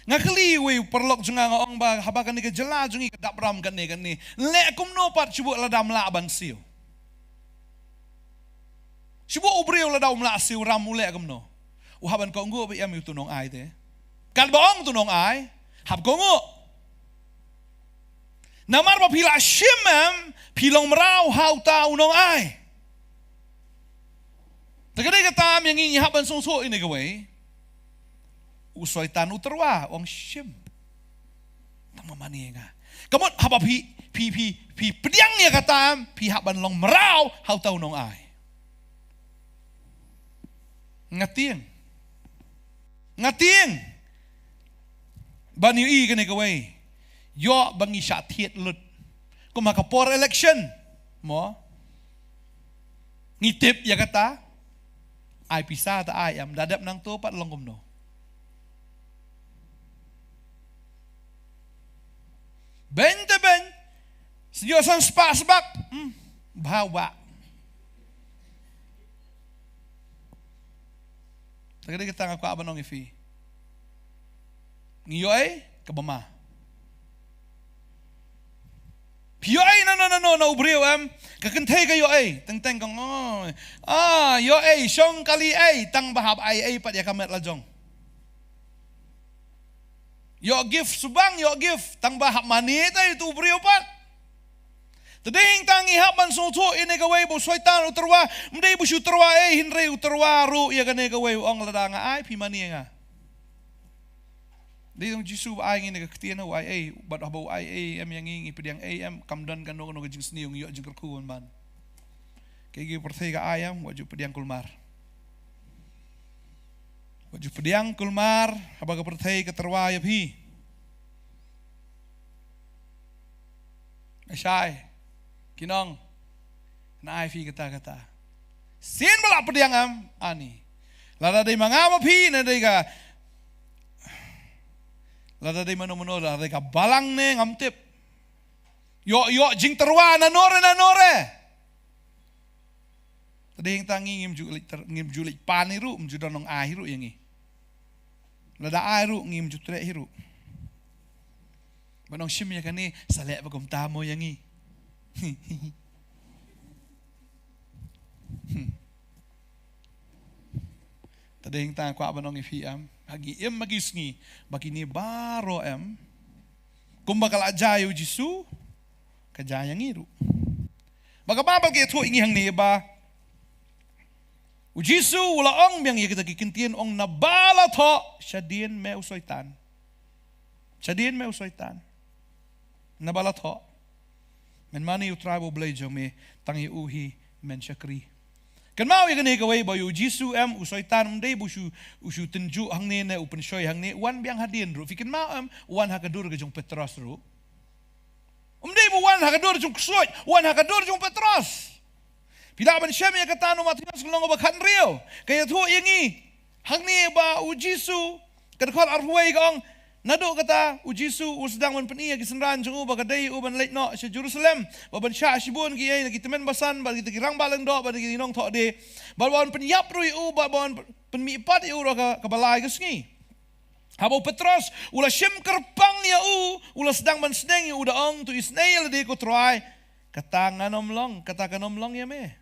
Nga kylli uwei u paralok jong nga, nga ong ba haba kane ka jylla jong ngi ka dap ram kane kane, leh kumno pat shu buh lada ym lah ban siew. Shu buh u briew lada um lah siew ram u leh kumno? U hap ban kohnguh ba em ïa utu u nongai te. Katba ong utu u nongai, hap kohnguh. Namar ba phi la shim em, phi long mraw ha uta u nongai. Te ka dei kata em ïa ngi, ngi hap ban sngewthuh ine kawei. U Soitan u tyrwa, u ong shim. Tang ma mane nga. Ka mut haba phi, phi, phi, phi pdiang ïa kata em, phi hap ban long mraw ha uta u nongai. Nga tieng. Nga tieng. Ban ïohi kane kawei. Ïoh ba ngi shah thied lut. Kum ha ka por election. Mo. Ngi tip ïa kata. Ai pisa ta ai em, da dep nangto pat long kumno. Beiñ te beiñ. Shu ïoh san spah spah. Hmm. Bha wah. Te ka dei kata nga kwah ban ong ïa phi. Ngi ïoh ei kaba ma. Phi ïoh ei nano nano na u briew em, ka kynthei ka ïoh ei, teng teng ka ong, ah, ïoh ei, shong kali ei, tang ba hap ai ei pat ïa ka met la jong. Ïoh gift subang, ïoh gift, tang ba hap mane te utu u briew pat. Te dei tang ngi hap ban sngewthuh ine kawei ba u Soitan u tyrwa, ym dei ba shu tyrwa ei, hynrei u tyrwa ruh ïa kane kawei, u ong lada nga ai phi mane nga. Dei tang u Jisu ba ai ngi ne ka ktien, u ai ei, bad haba u ai ei em ïa ngi, ngi pdiang ei em, kam don kano kano ka jingsniew, ngi ïoh jingkyrkhu ban ban. Kaei ka pyrthei ka ai em, wat ju pdiang kulmar. Wat ju pdiang kulmar haba ka pyrthei ka tyrwa ïa phi. Ai shai, ki nong, ngan ai phi kata kata. Sien ba la pdiang em, ani. Lada dei ma nga ma phi, ne dei ka, lada dei mano mano, lada dei ka balang ne, ngam tip. Ïoh, ïoh jingtyrwa nano re, nano re. Te dei tang ngi, ngim ju leit ter-, ngim ju leit pan hi ruh, ym ju don nongai hi ruh ïa ngi. Lada ai ruh, ngim ju treh hi ruh. Ban ong shim ïa kane, sa leh ba kumta mo ïa ngi. Te dei tang kwah ban ong ïa phi em, ha ngi im ha ki sngi ba kine baroh em, kumba ka la jia ïa u Jisu, ka jia ïa ngi ruh. Ba ka Baibl ka ïathuh ïa ngi hangne ba u Jisu u la ong biang ïa kita ki ktien, ong, naba la thoh, shadien me u Soitan. Shadien me u Soitan. Naba la thoh. Men mane ïa u Trai ba u Blei jong me, tang ïa u hi men shakri. Kynmaw ïa kane kawei ba ïa u Jisu em, u Soitan ym dei ba u shu, u shu tynjuh hangne ne u pynshoi hangne, u wan biang hadien ruh. Phi kynmaw em, u wan ha ka dur ka jong u Petros ruh. Ym dei ba u wan ha ka dur jong u ksuid, u wan ha ka dur jong u Petros. Phi lah ban shem ïa kata na u Mathaios ka lynnong ba khathynriew. Ka ïathuh ïa ngi hangne ba u Jisu, ka dkhot arphew wei ka ong, naduh kata u Jisu u sdang ban pyni ïa ki synran jong u ba ka dei ïa u ban leit noh sha Jerusalem, ba ban shah shibun kiei na ki tymmen basan, bad kita ki rangbah lyngdoh, bad ki nongthoh die, bad ban pynïap ruh ïa u, bad ban pynmihpat ïa u ruh ha ka, kaba lai ka sngi. Haba u Petros u la shim kyrpang ïa u, u la sdang ban sneng ïa u da ong, to isynei ïa lade ko Trai, kata ngan ym long, kata kan ym long ïa me.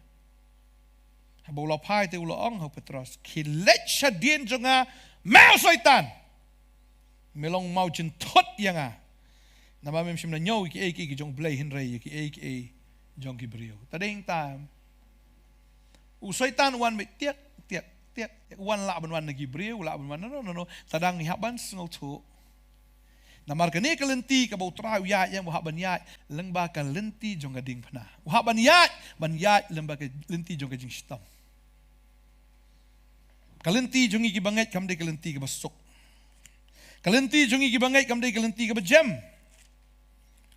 Haba u la phai te u la ong ha u Petros, khie leit shadien jong nga me u Soitan. Me long mawjynthut ïa nga. Namar mem shym la ñiew ïa kiei kiei ki jong U Blei, hynrei ïa kiei kiei jong ki briew. Te dei hangta u Soitan u wan beit tiak tiak tiak tiak, u wan lah ban wan na ki briew, u lah ban wan, no, no, no, no. Te dang ngi hap ban sngewthuh. Namar kane ka lynti kaba U Trai u ïaid, ïa u hap ban ïaid lyngba ka lynti jong ka diengphna. U hap ban ïaid, ban ïaid lyngba ka lynti jong ka jingshitom. Ka lynti jong ngi kiba ngeit kam dei ka lynti kaba suk. Ka lynti jong ngi kiba ngeit kam dei ka lynti kaba jem.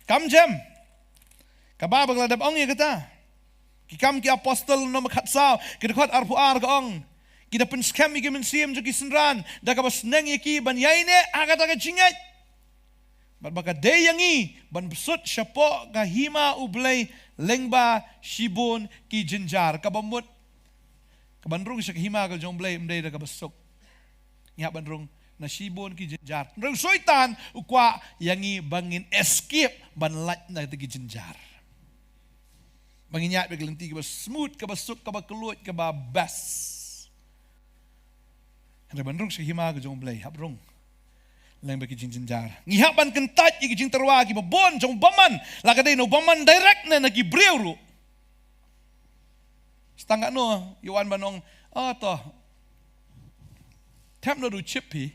Kam jem. Ka Baibl ka la dep ong ïa kata. Ki Kam ki Apostol lynnong ba khatsaw, ki dkhot arphew ar ka ong, ki da pynskhem ïa ki mynsiem jong ki synran da kaba sneng ïa ki ban ïaineh ha kata ka jingngeit. Bad ba ka dei ïa ngi ban bsut shapoh ka hima U Blei lyngba shibun ki jynjar. Kaba mut, ka ban rung sha ka hima ka jong U Blei ym dei da kaba suk. Ngi hap ban rung na shibun ki jynjar. Hynrei u Soitan u kwah ïa ngi ba ngin escape, ban lait na kita ki jynjar. Ba ngin ïaid bad ka lynti kaba smooth, kaba suk, kaba kylluid, kaba best. Hynrei ban rung sha ka hima ka jong U Blei, hap rung lyngba ki jingjynjar. Ngi hap ban kyntait ïa ki jingtyrwa kiba bun jong u bymman, la ka dei na u bymman direct ne na ki briew ruh. Sa tang katno ïa u wan ban ong, "Ah, to, thep noh da u chip phi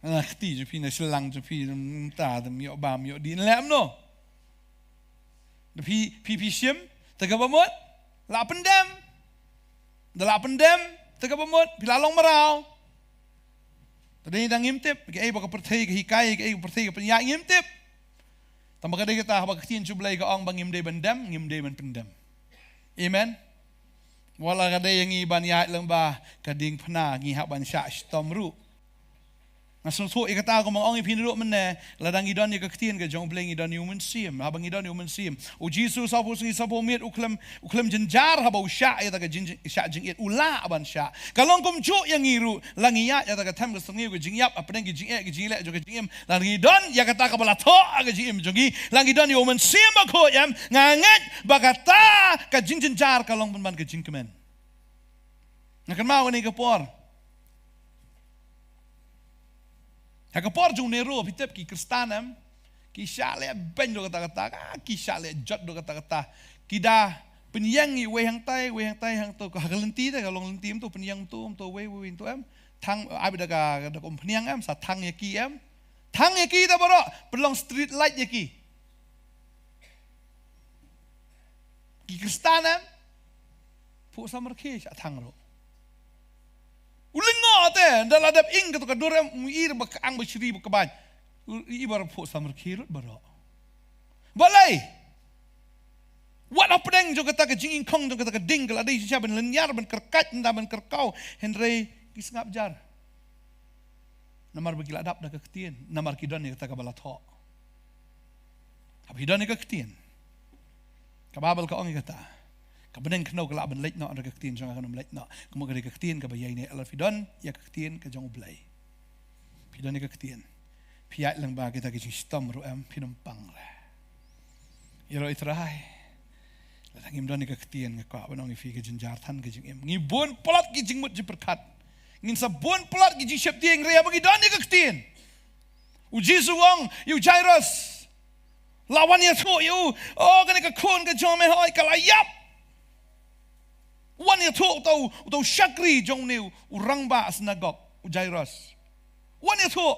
na kti jong phi, na shyllang jong phi, mynta te ym ïoh bam ïoh dih." Leh kumno? Da phi, phi, phi shim, te kaba mut la pyndem. Da la pyndem, te kaba mut phi la long mraw. Te dei, dang ngim tip kaei ba ka pyrthei ka hikai, kaei ka pyrthei ka pynïaid, ngim tip. Tang ba ka dei kata ba ka ktien jong U Blei ka ong ba ngim dei ban dem, ngim dei ban pyndem. Amen. Wat la ka dei ïa ngi ban ïaid lyngba ka diengphna, ngi hap ban shah shitom ruh. Nga sngewthuh ïa kata, kumba nga ong ïa phi naduh mynne, lada ngi don ïa ka ktien ka jong U Blei, ngi don ïa u Mynsiem. Haba ngi don ïa u Mynsiem, U Jisu sawphew sngi sawphew miet u khlem, u khlem jynjar haba u shah ïa kata ka jing, shah jingit, u lah ban shah. Ka long kumjuh ïa ngi ruh, la ngi ïaid ïa kata ka them ka syrngiew ka jingïap hapdeng ki jingeh ki jingleh jong ka jingim, la ngi don ïa kata kaba la thoh ha ka jingim jong ngi, la ngi don ïa u Mynsiem Bakhuid em, nga ngeit ba kata ka jingjynjar ka long pynban ka jingkmen. Nga kynmaw kane ka por, ha ka por jong u Nero, phi tip, ki Khristan em, ki shah leh beiñ ruh katta katta, ah, ki shah leh jot ruh katta katta. Ki da pynïeng ïa uwei hangtai, uwei hangtai, hangto, ha ka lynti te, ka long lynti, ym to pynïeng, ym to, ym to uwei, uwei, ym to em. Thang, ai ba da ka, da ka umpynïeng em, sa thang ïa ki em. Thang ïa ki te baroh, pynlong street light ïa ki. Ki Khristan em, phuh samrkhie shah thang ruh. U lyngngoh te, ynda la dep ing kato ka dur em, u i ba ka ang ba shri ba ka baiñ. U i ba phuh samrkhie ruh baroh. Balei? Wat hapdeng jong kata ka jingïngkhong jong kata ka ding, ka la dei shisha ban lynñiar, ban kyrkait, ynda ban kyrkhu, hynrei ki sngap jar. Namar ba ki la dap da ka ktien, namar ki don ïa kata kaba la thoh. Haba ki don ïa ka ktien, ka Baibl ka ong ïa kata, ka bneng khyndew ka lah ban leit noh, hynrei ka ktien jong nga kan ym leit noh. Ka mut ka dei ka ktien kaba ïaineh. Lada phi don ïa ka ktien ka jong U Blei, phi don ïa ka ktien, phi ïaid lyngba kita ki jingshitom ruh em, phin ym pang re. Ïaroh ïa U Trai. Lada ngim don ïa ka ktien, nga kwah ban ong ïa phi, ka jynjar than ka jingim. Ngi bun palat ki jingmut jingpyrkhat. Ngin sa bun palat ki jingsheptieng hynrei haba ngi don ïa ka ktien. U Jisu u ong ïa u Jairus, la wan ïathuh ïa u, "Oh, kane ka khun ka jong me, hooid, ka la ïap." Wan ïathuh uto u, uto u shakri jong une u rangbah synagog, u Jairus. Wan ïathuh.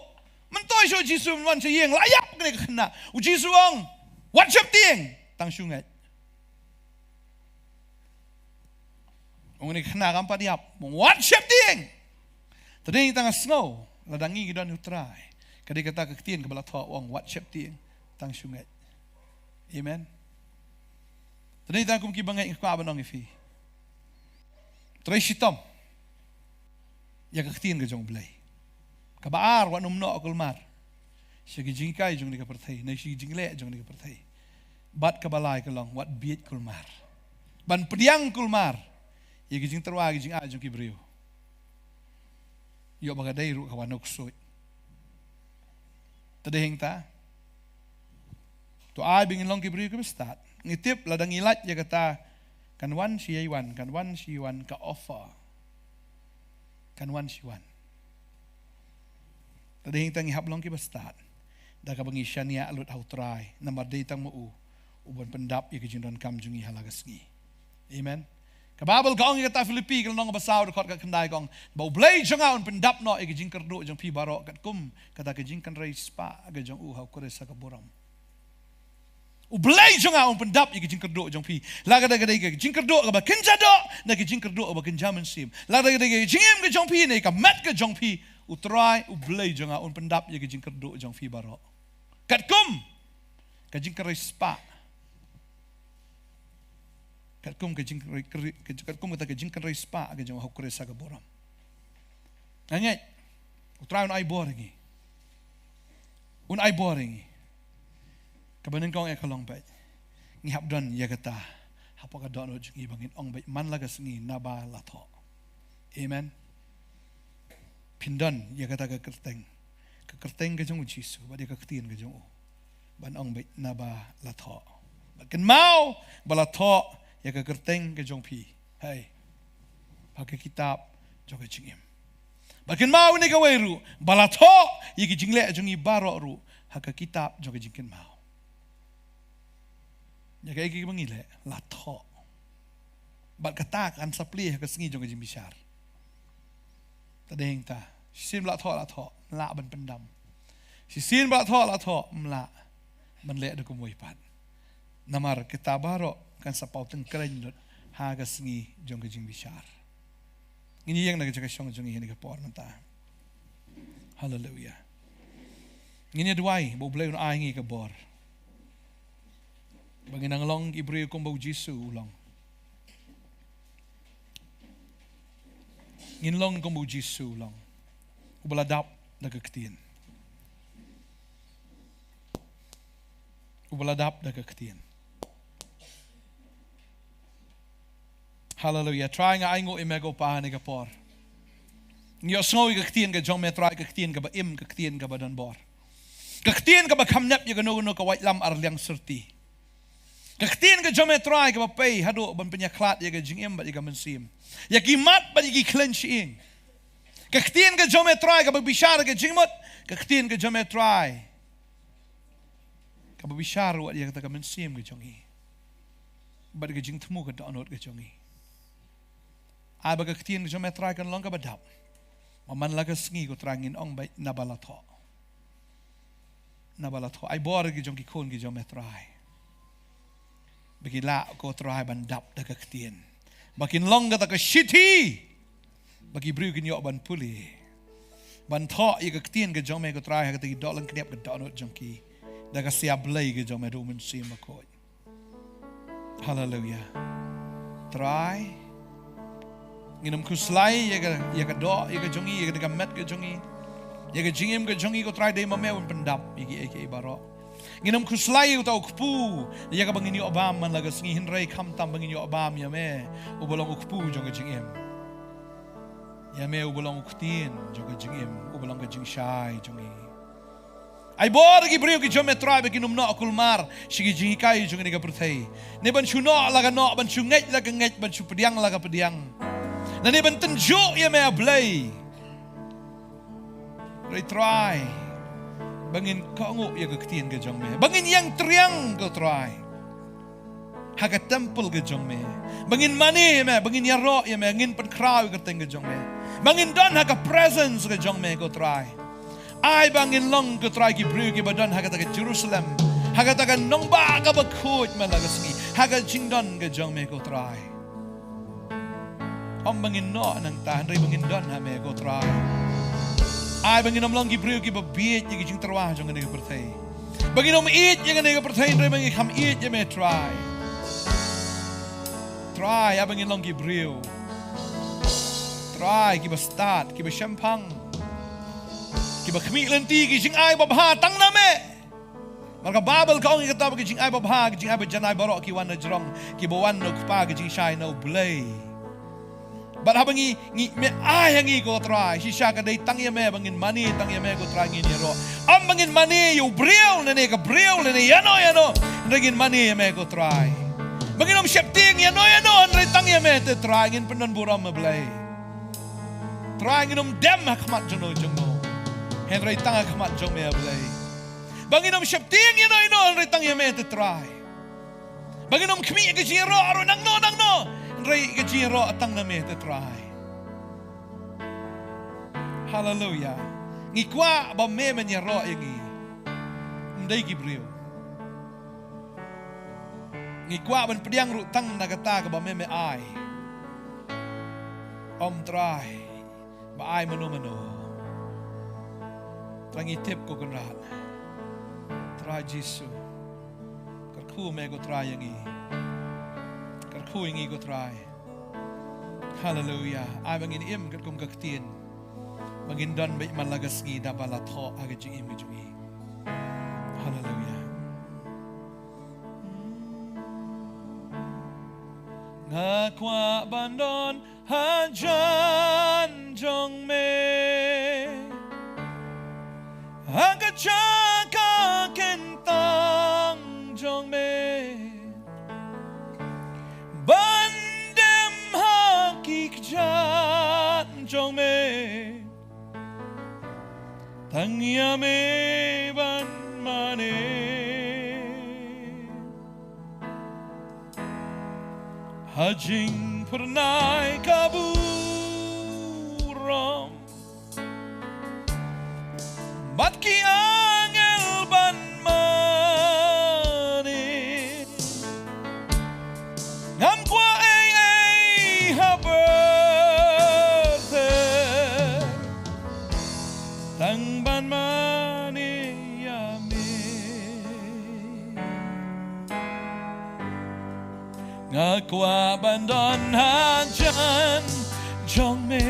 Mynta shuh u Jisu u wan sha ïing, la ïap kane ka khynnah. U Jisu u ong, "Wat sheptieng, tang shu ngeit." Ong, kane ka khynnah kam pat ïap, ong, "Wat sheptieng." Te dei tang nga sngew, lada ngi ngi don ïa U Trai, ka dei kata ka ktien kaba la thoh, ong, "Wat sheptieng, tang shu ngeit." Amen. Te dei tang kum kiba ngeit nga kwah ban ong ïa phi, trei shitom ïa ka ktien ka jong U Blei. Kaba ar, wat nym noh kulmar sha ki jinghikai jong kane ka pyrthei, ne sha ki jingleh jong kane ka pyrthei. Bad kaba lai ka long, wat bieit kulmar ban pdiang kulmar ïa ki jingtyrwa, ki jingai jong ki briew. Ïoh ba ka dei ruh ka wan na u ksuid. Te dei hangta, to ai ba ngin long ki briew kiba stad. Ngi tip lada ngi lait ïa kata, kan wan shi ïa wan, kan wan shi ïa wan ka offer. Kan wan shi wan. Te dei hangta ngi hap long kiba stad. da kaba ngi shaniah lut ha U Trai, namar dei tang ma u uban pyndap ïa ka jingdonkam jong ngi ha la ka sngi. Amen. Ka Baibl ka ong ïa kata, Philippi ka lynnong ba saw dkhot ka khyndai ka ong ba U Blei jong nga un pyndap noh ïa ka jingkyrduh jong phi baroh katkum kata ka jingkynrei spah ka jong u ha U Khrist ha ka burom. U Blei jong nga un pyndap ïa ka jingkyrduh jong phi. Lada ka dei ka jingkyrduh kaba kynja doh, ne ka jingkyrduh kaba kynja mynsiem. Lada ka dei ka jingim ka jong phi, ne ka met ka jong phi, U Trai U Blei jong nga un pyndap ïa ka jingkyrduh jong phi baroh. Katkum ka jingkynrei spah. Katkum ka jingkynrei, kynrei, katkum kata ka jingkynrei spah ka jong U Khrist ha ka burom. Nga ngeit U Trai un ai bor ïa ngi. Un ai bor ïa ngi. Kaba nyngkong eh ka long beit, ngi hap don ïa kata hapoh ka dohnud jong ngi ba ngin ong beit man la ka sngi naba la thoh. Amen. Phin don ïa kata ka kyrteng, ka kyrteng ka jong U Jisu bad ïa ka ktien ka jong u, ban ong beit naba la thoh. Bad kynmaw ba la thoh ïa ka kyrteng ka jong phi, hei, ha ka kitab jong ka jingim. Bad kynmaw ïa kawei ruh, ba la thoh ïa ki jingleh jong ngi baroh ruh ha ka kitab jong ka jingkynmaw. Ïa kaei kaba ngi leh la thoh. Bad kata kan sa plie ha ka sngi jong ka jingbishar. Te dei hangta, shisien ba la thoh, la thoh, ym lah ban pyndam. Shisien ba la thoh, la thoh, ym lah ban leh da kumwei pat. Namar kita baroh kan sa paw tyngkreiñ lut ha ka sngi jong ka jingbishar. Ngin ïeng na ka jaka shong jong ngi ha kane ka por mynta. Haleluia. Ngin ïa duwai ba U Blei un ai ngi ka bor ba ngin nang long ki briew kumba U Jisu u long. Ngin long kumba U Jisu u long, uba la dap da ka ktien. Uba la dap da ka ktien. Haleluia. Trai, nga ainguh ïa me ko Pa ha kane ka por. Ngi ïohsngew ïa ka ktien ka jong me Trai, ka ktien kaba im, ka ktien kaba don bor, ka ktien kaba kham nep ïa kano kano ka waitlam ar liang syrti. Ka ktien ka jong me Trai kaba pei haduh ban pynïakhlad ïa ka jingim bad ïa ka mynsiem, ïa ki mat bad ïa ki khleiñ shyieng. Ka ktien ka jong me Trai kaba bishar ïa ka jingmut. Ka ktien ka jong me Trai kaba bishar wat ïa kata ka mynsiem ka jong ngi bad ka jingthmu ka dohnud ka jong ngi. Ai ba ka ktien ka jong me Trai kan long kaba dap, ba man la ka sngi ko Trai ngin ong beit naba la thoh. Naba la thoh. Ai bor ki jong ki khun ki jong me Trai, ba kin lah ko Trai ban dap da ka ktien, ba kin long kata ka shithi ba ki briew kin ïoh ban pule, ban thoh ïa ka ktien ka jong me ko Trai ha kata ki dohlyngkniap ka dohnud jong ki, da ka sia Blei ka jong me da U Mynsiem Bakhuid. Haleluia. Trai, ngin ym khuslai ïa ka, ïa ka doh ïa ka jong ngi, ïa ka met ka jong ngi, ïa ka jingim ka jong ngi ko Trai, dei ma me un pyndap ïa kiei kiei baroh. Ngin ym khuslai ïa uta u kpu ïa kaba ngin ïoh bam man la ka sngi, hynrei khamtam ba ngin ïoh bam ïa me uba long u kpu jong ka jingim, ïa me uba long u ktien jong ka jingim, uba long ka jingshai jong ngi. Ai bor ki briew ki jong me Trai ba kin ym noh kulmar sha ki jinghikai jong kane ka pyrthei, ne ban shu noh la ka noh, ban shu ngeit la ka ngeit, ban shu pdiang la ka pdiang, lane ban tynjuh ïa me A Blei. Hynrei Trai, ba ngin kohnguh ïa ka ktien ka jong me, ba ngin ïeng triang ko Trai ha ka templ ka jong me, ba ngin mane ïa me, ba ngin ïaroh ïa me, ngin pynkhraw ïa ka kyrteng ka jong me, ba ngin don ha ka presence ka jong me ko Trai. Ai ba ngin long ko Trai ki briew kiba don ha kata ka Jerusalem, ha kata ka nongbah kaba khuid man la ka sngi, ha ka jingdon ka jong me ko Trai. Ym ba ngin noh nangta, hynrei ba ngin don ha me ko Trai. Ai ba ngin ym long ki briew kiba bieit ïa ki jingtyrwa jong kane ka pyrthei, ba ngin ym ïeit ïa kane ka pyrthei, hynrei ba ngin kham ïeit ïa me Trai. Trai, ai ba ngin long ki briew Trai kiba stad, kiba shemphang, kiba khmih lynti ki jingai babha tang na me. Namar ka Baibl ka ong ïa kata ba ki jingai babha, ki jingai bajanai baroh ki wan na jrong, kiba wan na U Kpa, ki jingshai na U Blei. Bad haba ngi, ngi, me ai ha ngi ko Trai, shisha ka dei tang ïa me, ba ngin mane tang ïa me ko Trai, ngin ïaroh. Ym ba ngin mane ïa u briew lane ka briew lane ïano ïano, hynrei ngin mane ïa me ko Trai. Ba ngin ym sheptieng ïano ïano, hynrei tang ïa me te Trai, ngin pyndon burom A Blei. Trai, ngin ym dem ha khmat jongno jongno, hynrei tang ha khmat jong me A Blei. Ba ngin ym sheptieng ïa no ïa no hynrei tang ïa me te Trai. Ba ngin ym khmih ka jingïaroh ruh nangno nangno hynrei ka jingïaroh tang na me te Trai. Haleluya. Ngi kwah ba me men ïaroh ïa ngi, ym dei ki briew. Ngi kwah ban pdiang ruh tang na kata kaba me me ai. Ym Trai ba ai mano mano. Trai ngi tip ko Kynrad. Trai Jisu, kyrkhu me ko Trai ïa ngi. Kyrkhu ïa ngi ko Trai. Haleluya. Ai ba ngin im katkum ka ktien, ba ngin don beit man la ka sngi da ba la thoh ha ka jingim ka jong ngi. Haleluya. Nga kwah ban don hajan jong me, ha ka jaka kyntang jong me, ban dem ha ki kjat jong me. Tang ïa me ban mane ha jingphyrnai ka burom bad ki angel ban mane. Ngam kwah ei ei ha pyrthei, tang ban mane ïa me. Nga kwah ban don hajan jong me,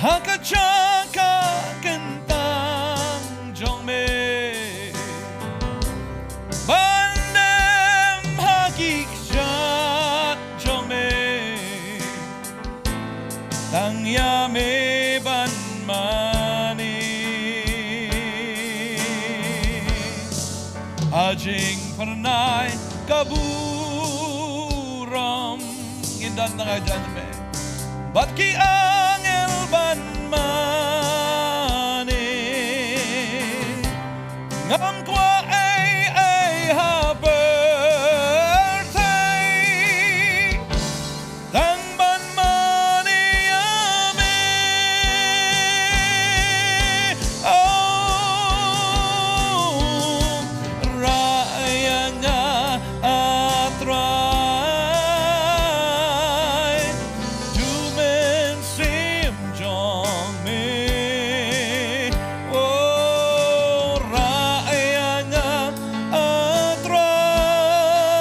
ha ka jaka kyntang jong me, ban dem ha ki kjat jong me. Tang ïa me ban mane ha jingphyrnai ka burom. Ngin don tang hajan me bad ki angel ban mane. Ngam kwah ei ei ha pyrthei, tang ban mane ïa me. Oh, rah ïa nga, ah Trai, tu mynsiem jong me. Oh, rah ïa nga, ah Trai,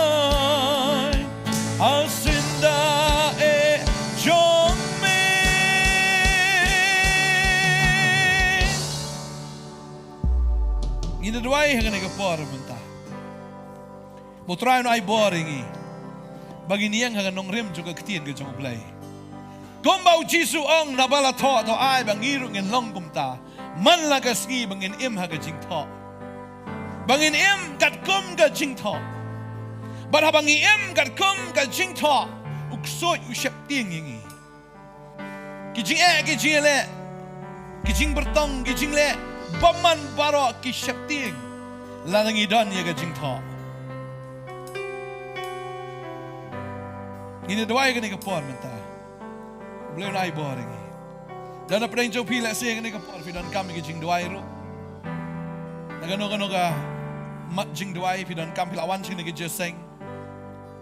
ha syndah eh jong me. Ngin ïa duwai ha kane ka por mynta. Ba U Trai un ai bor ïa ngi ba ngin ïeng ha ka nongrim jong ka ktien ka jong U Blei. Kumba U Jisu u ong, naba la thoh, to ai ba ngi ruh ngin long kumta, man la ka sngi ba ngin im ha ka jingthoh, ba ngin im katkum ka jingthoh. Bad haba ngi im katkum ka jingthoh, U Ksuid u sheptieng ïa ngi. Ki jingeh, ki jingïaleh, ki jingpyrtong, ki jingleh bymman baroh ki sheptieng lada ngi don ïa ka jingthoh. Ngin ïa duwai kane ka por mynta. U Blei un ai bor ïa ngi. Lada pdeng jong phi lehse kane ka por phi donkam ïa ka jingduwai ruh, na kano kano ka mat jingduwai phi donkam, phi la wan sha kane ka jingïaseng,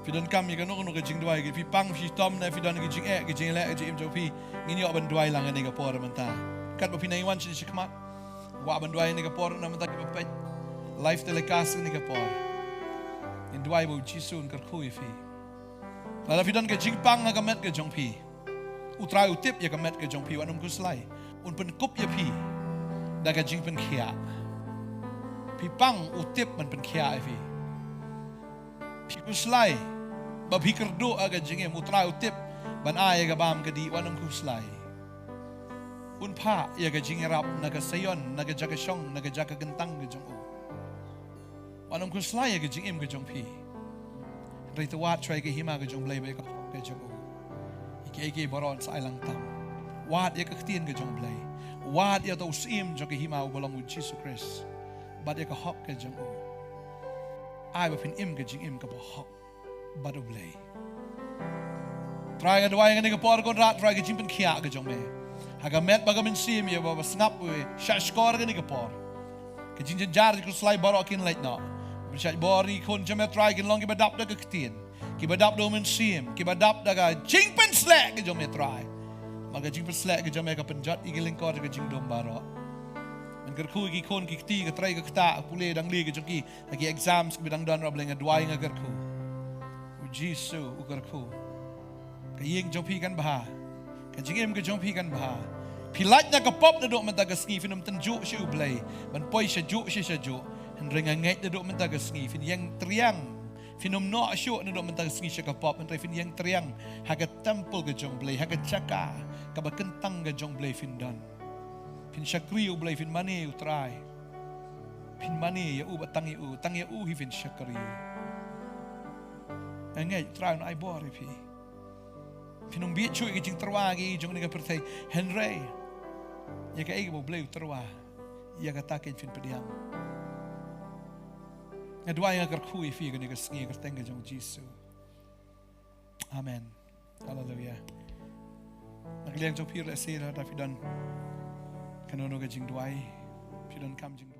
phi donkam ïa kano kano ka jingduwai, phi pang, phi shitom, ne phi don ki jingeh, ki jingleh, ki jingim jong phi, ngin ïoh ban duwai lang kane ka por mynta. Katba phi nang wan sha khmat, kwah ban duwai kane ka por, na mynta kiba peit live telecast kane ka por, ngin duwai ba U Jisu un kyrkhu ïa phi. Lada phi don ka jingpang ha ka met ka jong phi, U Trai u tip ïa ka met ka jong phi, wat nym khuslai. Un pynkup ïa phi da ka jingpynkhiah. Phi pang, u tip ban pynkhiah ïa phi. Phi khuslai ba phi kyrduh ha ka jingim, U Trai u tip ban ai ïa ka bam ka dih, wat nym khuslai. Un phah ïa ka jingïarap na ka Saion, na ka jaka shong, na ka jaka kyntang ka jong u. Wat nym khuslai ïa ka jingim ka jong phi. Hynrei to wad shuwa ïa ka hima ka jong U Blei bad ïa ka hok ka jong u. Ïa kiei kiei baroh yn sa ai lang tam. Wad ïa ka ktien ka jong U Blei. Wad ïa uta u Syiem jong ka hima uba long U Jisu Khrist bad ïa ka hok ka jong u. Ai ba phin im ka jingim kaba hok bad U Blei. Trai, nga duwai ha kane ka por, Kynrad, Trai, ka jingpynkhiah ka jong me ha ka met bad ka mynsiem ïa uba sngap, uba shahshkor ha kane ka por. Ka jingjynjar jong ka khuslai baroh kin leit noh. Pynshait bor ïa ki khun jong me, Trai, kin long kiba dap da ka ktien, kiba dap da u Mynsiem, kiba dap da ka jingpynsleh ka jong me, Trai. Namar ka jingpynsleh ka jong me ka pynjot ïa ki lyngkor jong ka jingdum baroh. Men kyrkhu ïa ki khun, ki kti, ka trei, ka ktah, ka pule dang lieh ka jong ki ha ki exams kiba dang don, Trai Blei, nga duwai, nga kyrkhu. U Jisu u kyrkhu. Ka ïing jong phi kan bha. Ka jingim ka jong phi kan bha. Phi lait na ka pop naduh mynta ka sngi, phin ym tynjuh sha U Blei ban poi shajuh sha shajuh. Hynrei nga ngeit naduh mynta ka sngi phin ïeng triang. Phin ym noh shuh naduh mynta ka sngi sha ka pop, hynrei phin ïeng triang ha ka temple ka jong U Blei, ha ka jaka kaba kyntang ka jong U Blei phin don. Phin shakri ïa U Blei, phin mane ïa U Trai. Phin mane ïa u, ba tang ïa u, tang ïa u hi phin shakri. Nga ngeit U Trai un ai bor ïa phi. Phin ym bieit shuh ïa ka jingtyrwa ki jong kane ka pyrthei. Hynrei ïa kaei kaba U Blei u tyrwa, ïa kata kein phin pdiang. Nga duwai, nga kyrkhu ïa phi ha kane ka sngi ha ka kyrteng ka jong U Jisu. Amen. Haleluia. Na ka liang jong phi, lehse lada phi don kano kano ka jingduwai, phi donkam jing